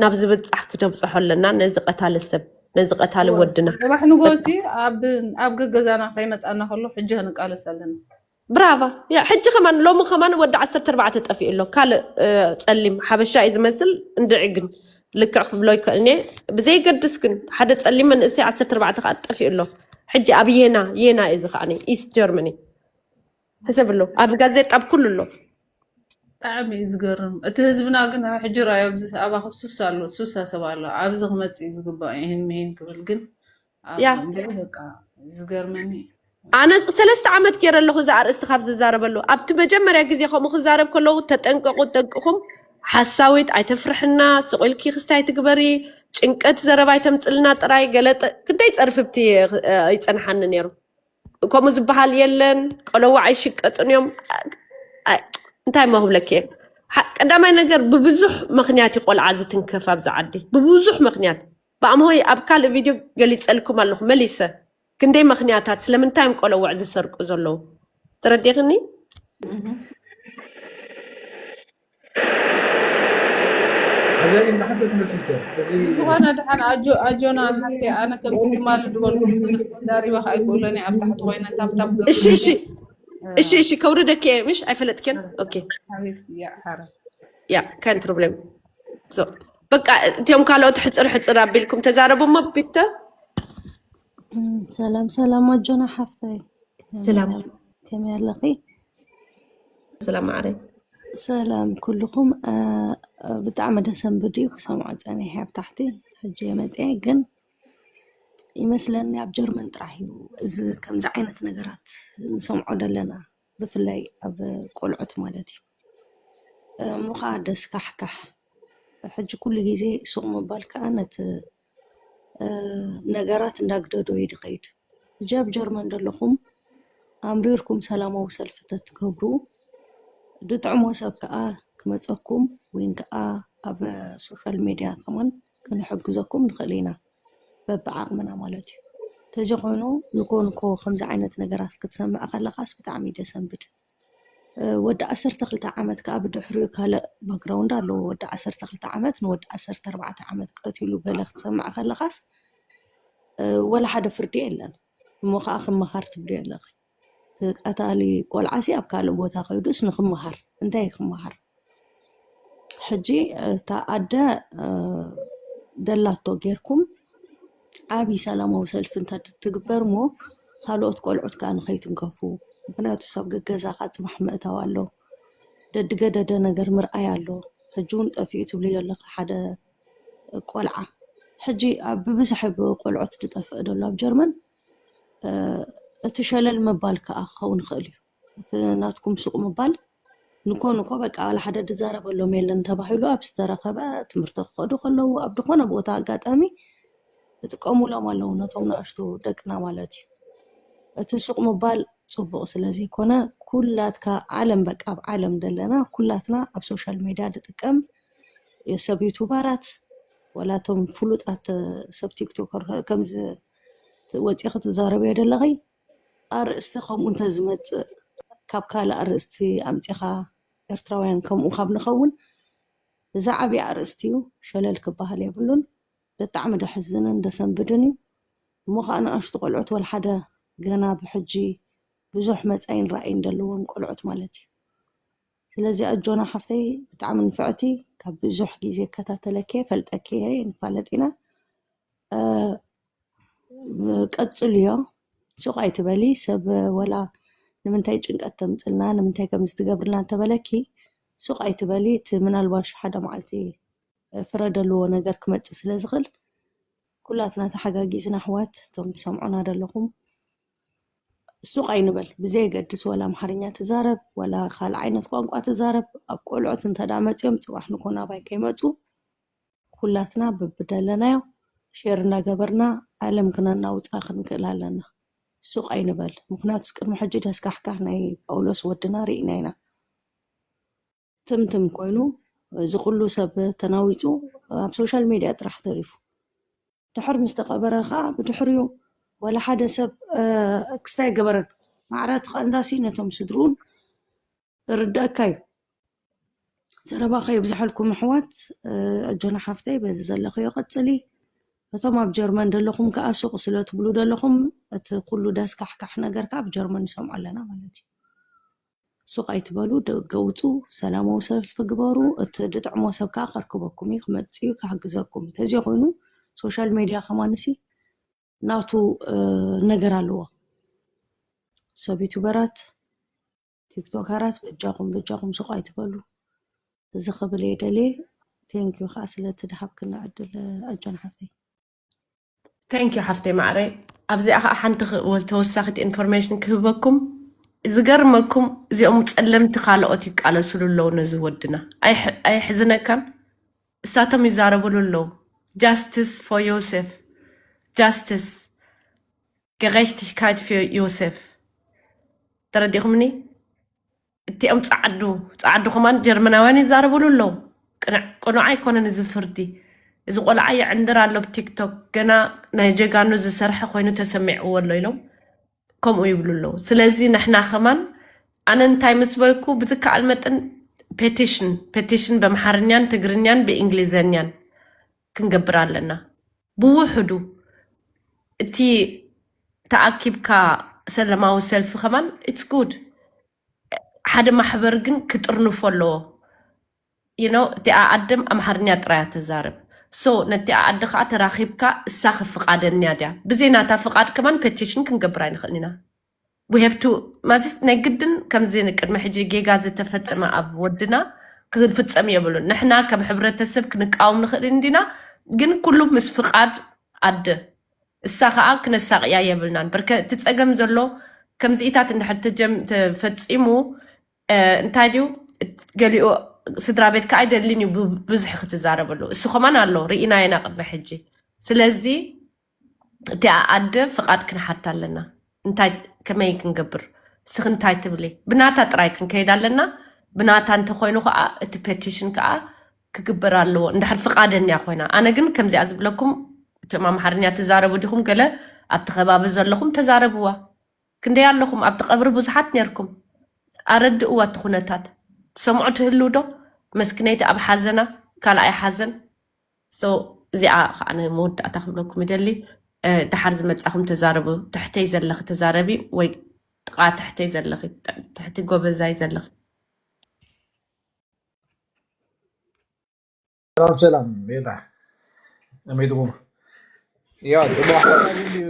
ናብ ዝብጻሕ ክነብጽሖ ኣለና። ነዚ ቀታሊ ሰብ፣ ነዚ ቀታሊ እወ፣ ወድና። ጽባሕ ንግሆ ሲ ኣብ፣ ኣብ ገገዛና ከይመጻና ከሎ ሕጂ ክንቃለስ ኣለና። ብራቫ። ያ፣ ሕጂ ከማን፣ ሎሚ ከማን ወዲ ዓሰርተ ኣርባዕተ ጠፊኡ ኣሎ። ካልእ፣ እ፣ ጸሊም ሓበሻ እዩ ዝመስል፣ እንድዒ ግን ልክዕ ክብሎ ይክእልኒ። ብዘይገድስ ግን ሓደ ጸሊም መንእሰይ ዓሰርተ ኣርባዕተ ከዓ ጠፊኡ ኣሎ። ሕጂ ኣብ የና፣ የና እዩ እዚ ከዓኒ፣ ኢስት ጀርመኒ። ሕሰብ ኣሎ፣ ኣብ ጋዜጣ፣ ኣብ ኩሉ ኣሎ። ብጣዕሚ እዩ ዝገርም። እቲ ህዝብና ግን ኣብ ሕጂ ርኣዮ፣ ኣብዚ ኣባኹ ሱስ ኣሎ፣ ሱሳ ሰብ ኣሎ። ኣብዚ ክመጽእ እዩ ዝግባእ፣ ይህን ምሂን ክብል ግን ኣብ ያ። እንድዒ በቃ ዝገርመኒ እዩ። ኣነ ሰለስተ ዓመት ገይረ ኣለኹ እዚ ኣርእስቲ ካብ ዝዛረበሉ። ኣብቲ መጀመርያ ግዜ ከምኡ ክዛረብ ከለኹ፣ "ተጠንቀቑ፣ ጠንቅኹም፣ ሓሳዊት ኣይተፍርሕና፣ ስቕ ኢልኪ ክስታይ ትግበሪ፣ ጭንቀት ዘረባ ኣይተምጽልና ጥራይ" ገለ ጠ-፣ ክንደይ ጸርፍብቲ፣ እ፣ ይጸንሓኒ ነይሩ። ከምኡ ዝበሃል የለን፣ ቆለዋዕ ኣይሽቀጥን እዮም። ኣ-፣ ኣ-፣ እንታይ እሞ ክብለኪ እየ? ሓ-፣ ቀዳማይ ነገር ብብዙሕ ምኽንያት እዩ ቆልዓ ዝትንከፍ ኣብዚ ዓዲ። ብብዙሕ ምኽንያት። ብኣምሆይ ኣብ ካልእ ቪድዮ ገሊጸልኩም ኣለኹ መሊሰ። ክንደይ ምኽንያታት ስለምንታይ እዮም ቆለውዕ ዝሰርቁ ዘለዉ። ተረዲኽኒ? እህ። ብዝኾነ ደሓን ኣጆ-፣ ኣጆና ሓፍተይ፣ ኣነ ከምቲ ትማሊ ዝበልኩም ብዙሕ ተዛሪበ ከኣ ኣይክእሎን እየ፣ ኣብ ታሕቲ ኮይነ ታብታብ እሺ፣ ገብር። እሺ። እሺ፣ እሺ፣ ከውርደኪ እየ፣ ምሽ ኣይፈለጥክን? ኦኬ። ሓቢብቲ፣ ያ፣ ሓራ። ያ፣ ካን ፕሮብሌም። ሶ፣ በቃ እቲኦም ካልኦት ሕጽር ሕጽር ኣቢልኩም ተዛረቡ እሞ ቢተ። እም፣ ሰላም፣ ሰላም ኣጆና ሓፍተይ። ከመይ ሰላም። ኣለ-፣ ከመይ ኣለኺ? ሰላም ማዕረይ። ሰላም ኩልኹም። እ፣ ብጣዕሚ ደሰንብድ እዩ ክሰምዖ ጸኒሐ ኣብ ታሕቲ። ሕጂ እየ መጺአ፣ ግን ይመስለኒ ኣብ ጀርመን ጥራሕ እዩ እዚ ከምዚ ዓይነት ነገራት ንሰምዖ ዘለና፣ ብፍላይ ኣብ ቆልዑት ማለት እዩ። እ፣ እሞ ኸዓ ደስካሕካሕ። ሕጂ ኩሉ ግዜ ሱቕ ምባል ከኣ ነቲ፣ እ፣ ነገራት እንዳግደዶ እዩ ዝኸይድ። ሕጂ ኣብ ጀርመን ዘለኹም ኣምሪርኩም ሰላማዊ ሰልፊ ተትገብሩ፣ ዝጥዕሞ ሰብ ከኣ ክመጸኩም፣ ወይን ከኣ ኣብ ሶሻል ሜድያ ከማን ክንሕግዘኩም ንኽእል ኢና፣ በብዓቕምና ማለት እዩ። ተዘይኮይኑ ንኮ ንኮ ከምዚ ዓይነት ነገራት ክትሰምዕ ከለኻስ ብጣዕሚ ደሰንብድ። ወዲ ዓሰርተ ክልተ ዓመት ከዓ ብድሕሪኡ ካልእ ባክግራውንድ ኣለዎ። ወዲ ዓሰርተ ክልተ ዓመት ንወዲ ዓሰርተ ኣርባዕተ ዓመት ቀቲሉ ገለ ክትሰምዕ ከለኻስ ወላ ሓደ ፍርዲ የለን። እሞ ከዓ ክመሃር ትብልዮ ኣለኺ። እቲ ቀታሊ ቆልዓሲ ኣብ ካልእ ቦታ ከይዱስ ንክመሃር እንታይ ክመሃር? ሕጂ እታ ኣደ ደላቶ ጌርኩም ዓብዪ ሰላማዊ ሰልፊ እንተትግበር እሞ ካልኦት ቆልዑት ከዓ ንኸይትንከፉ። ምክንያቱ ሰብ ገገዛኻ ፅባሕ ምእታው ኣሎ፣ ደድገደደ ነገር ምርኣይ ኣሎ። ሕጂ እውን ጠፊኡ ትብልዮ ኣለኻ ሓደ ቆልዓ። ሕጂ ኣብ ብብዝሒ ብቆልዑት ዝጠፍእ ዘሎ ኣብ ጀርመን እቲ ሸለል ምባል ከዓ ክኸውን ይኽእል እዩ። እቲ ናትኩም ሱቕ ምባል ንኮ ንኮ በቃ ዋላ ሓደ ዝዛረበሎም የለን ተባሂሉ ኣብ ዝተረኸበ ትምህርቲ ክኸዱ ከለዉ ኣብ ዝኾነ ቦታ ኣጋጣሚ ይጥቀሙሎም ኣለዉ ነቶም ንኣሽቱ ደቅና ማለት እዩ። እቲ ሱቕ ምባል ፅቡቕ ስለ ዘይኮነ ኩላትካ ዓለም በቃ ኣብ ዓለም ዘለና ኩላትና ኣብ ሶሻል ሜድያ ንጥቀም ሰብ ዩቱባራት ወላ እቶም ፍሉጣት ሰብ ቲክቶከር ከምዚ ወፂኺ ትዛረብዮ ዘለኺ ኣርእስቲ ከምኡ እንተዝመፅእ ካብ ካልእ ኣርእስቲ ኣምፂኻ ኤርትራውያን ከምኡ ካብ ንኸውን እዚ ዓብዪ ኣርእስቲ እዩ። ሸለል ክበሃል የብሉን። ብጣዕሚ ደሕዝንን ደሰንብድን እዩ። እሞ ከዓ ንኣሽቱ ቆልዑት ወላ ሓደ ገና ብሕጂ ብዙሕ መፃኢን ራእይን ዘለዎም ቆልዑት ማለት እዩ። ስለዚ ኣጆና ሓፍተይ ብጣዕሚ ንፍዕቲ ካብ ብዙሕ ግዜ ይከታተለኪ እየ ፈልጠኪ እየ ንፋለጥ ኢና። ቀፅልዮ ሱቕ ኣይትበሊ ሰብ ወላ ንምንታይ ጭንቀት ተምፅልና ንምንታይ ከምዚ ትገብርልና እንተበለኪ ሱቕ ኣይትበሊ እቲ ምናልባሽ ሓደ መዓልቲ ፍረ ደልዎ ነገር ክመፅእ ስለ ዝኽእል ኩላትና ተሓጋጊዝና ኣሕዋት እቶም ትሰምዑና ዘለኹም ሱቕ ኣይንበል ብዘየገድስ ወላ ኣምሓርኛ ትዛረብ ወላ ካልእ ዓይነት ቋንቋ ትዛረብ ኣብ ቆልዑት እንተዳ መፅኦም ፅባሕ ንኮ ናባይ ከይመፁ ኩላትና ብብደለናዮ ሼር እናገበርና ዓለም ክነናውፃ ክንክእል ኣለና። ሱቕ ኣይንበል ምክንያቱስ ቅድሚ ሕጂ ደስካሕካሕ ናይ ጳውሎስ ወድና ርኢና ኢና። ትምትም ኮይኑ እዚ ኩሉ ሰብ ተናዊፁ ኣብ ሶሻል ሜድያ ጥራሕ ተሪፉ። ድሕር ምስ ተቐበረ ከዓ ብድሕሪኡ ወላ ሓደ ሰብ ክስታይ ገበረን ማዕረ እቲ ቃንዛሲ ነቶም ስድርኡን ርደእካ እዩ። ዘረባ ከየብዝሐልኩም ኣሕዋት ኣጆና ሓፍተይ በዚ ዘለኽዮ ቀፅሊ። እቶም ኣብ ጀርመን ዘለኹም ከዓ ሱቕ ስለ ትብሉ ዘለኹም እቲ ኩሉ ደስካሕካሕ ነገር ከዓ ኣብ ጀርመን ንሰምዖ ኣለና ማለት እዩ። ሱቕ ኣይትበሉ፣ ደገ ውፁ፣ ሰላማዊ ሰልፊ ግበሩ። እቲ ድጥዕሞ ሰብ ከዓ ከርክበኩም እዩ፣ ክመፅእ እዩ፣ ክሕግዘኩም እዩ። ተዘይኮይኑ ሶሻል ሜድያ ከማንሲ ናቱ ነገር ኣለዎ። ሰብ ዩቱበራት ቲክቶከራት በጃኹም በጃኹም ሱቕ ኣይትበሉ። እዚ ክብል እየ ደልየ። ቴንኪዩ ከዓ ስለቲ ድሃብክና ዕድል ኣጆን ሓፍተይ። ቴንኪዩ ሓፍተይ ማዕረ ኣብዚኣ ከዓ ሓንቲ ተወሳኺት ኢንፎርሜሽን ክህበኩም ዝገርመኩም እዚኦም ፀለምቲ ካልኦት ይቃለሱሉ ኣለዉ ነዚ ወድና ኣይሕዝነካን እሳቶም ይዛረብሉ ኣለዉ justice for Yosef justice gerechtigkeit für Yosef ተረዲኹምኒ እቲኦም ፃዓዱ ፃዓዱ ከማን ጀርመናውያን ይዛረብሉ ኣለዉ ቅኑዕ ኣይኮነን እዚ ፍርዲ እዚ ቆልዓ ይዕንድር ኣሎ ብቲክቶክ ገና ናይ ጀጋኑ ዝሰርሐ ኮይኑ ተሰሚዕዎ ኣሎ ኢሎም ከምኡ ይብሉ ኣለዉ ስለዚ ንሕና ከማን ኣነ እንታይ ምስ በልኩ ብዝከኣል መጠን petition petition በምሓርኛን ትግርኛን ብእንግሊዘኛን ክንገብር ኣለና ብውሕዱ እቲ ተኣኪብካ ሰለማዊ ሰልፊ ከማን it's good ሓደ ማሕበር ግን ክጥርንፎ ኣለዎ you know እቲኣ ኣደ ኣምሓርኛ ጥራያ ተዛርብ so ነቲኣ ኣደ ከዓ ተራኺብካ እሳ ክፍቃደንያ ድያ ብዘይ ናታ ፍቃድ ከማን petition ክንገብር ኣይንኽእልን ኢና we have to ማለት ናይ ግድን ከምዚ ቅድሚ ሕጂ ጌጋ ዝተፈጸመ ኣብ ወድና ክፍጸም የብሉን ንሕና ከም ሕብረተሰብ ክንቃወም ንኽእል እንዲና ግን ኩሉ ምስ ፍቃድ ኣደ እሳ ከዓ ክነሳቅያ የብልናን በርከ እቲ ፀገም ዘሎ ከምዚኢታት እንድሕር ተፈፂሙ እንታይ ድዩ ገሊኡ ስድራ ቤትካ ኣይደልን እዩ ብብዝሒ ክትዛረበሉ እሱ ከማን ኣሎ ርኢና ኢና ቅድሚ ሕጂ ስለዚ እቲኣ ኣደ ፍቓድ ክንሓታ ኣለና እንታይ ከመይ ክንገብር እስኺ እንታይ ትብሊ ብናታ ጥራይ ክንከይድ ኣለና ብናታ እንተኮይኑ ከዓ እቲ ፔቲሽን ከዓ ክግበር ኣለዎ እንድሕር ፍቓደኛ ኮይና ኣነ ግን ከምዚኣ ዝብለኩም እቶም ኣምሓርኛ ትዛረቡ ዲኹም ገለ ኣብቲ ከባቢ ዘለኹም ተዛረብዋ። ክንደይ ኣለኹም ኣብቲ ቀብሪ? ብዙሓት ነርኩም። ኣረድእዋ እቲ ኩነታት። ትሰምዑ ትህልው ዶ? መስኪነይቲ ኣብ ሓዘና ካልኣይ ሓዘን። So እዚኣ ከዓ መወዳእታ ክብለኩም ይደሊ። ደሓር ዝመፃኹም ተዛረቡ። ትሕተይ ዘለኺ ተዛረቢ ወይ ጥቓ ትሕተይ ዘለኺ፣ ትሕቲ ጎበዛይ ዘለኺ። ሰላም ሰላም ቤታ፣ ከመይ ትኹኑ? ያ ጽቡቕ ሓሳብ እዩ።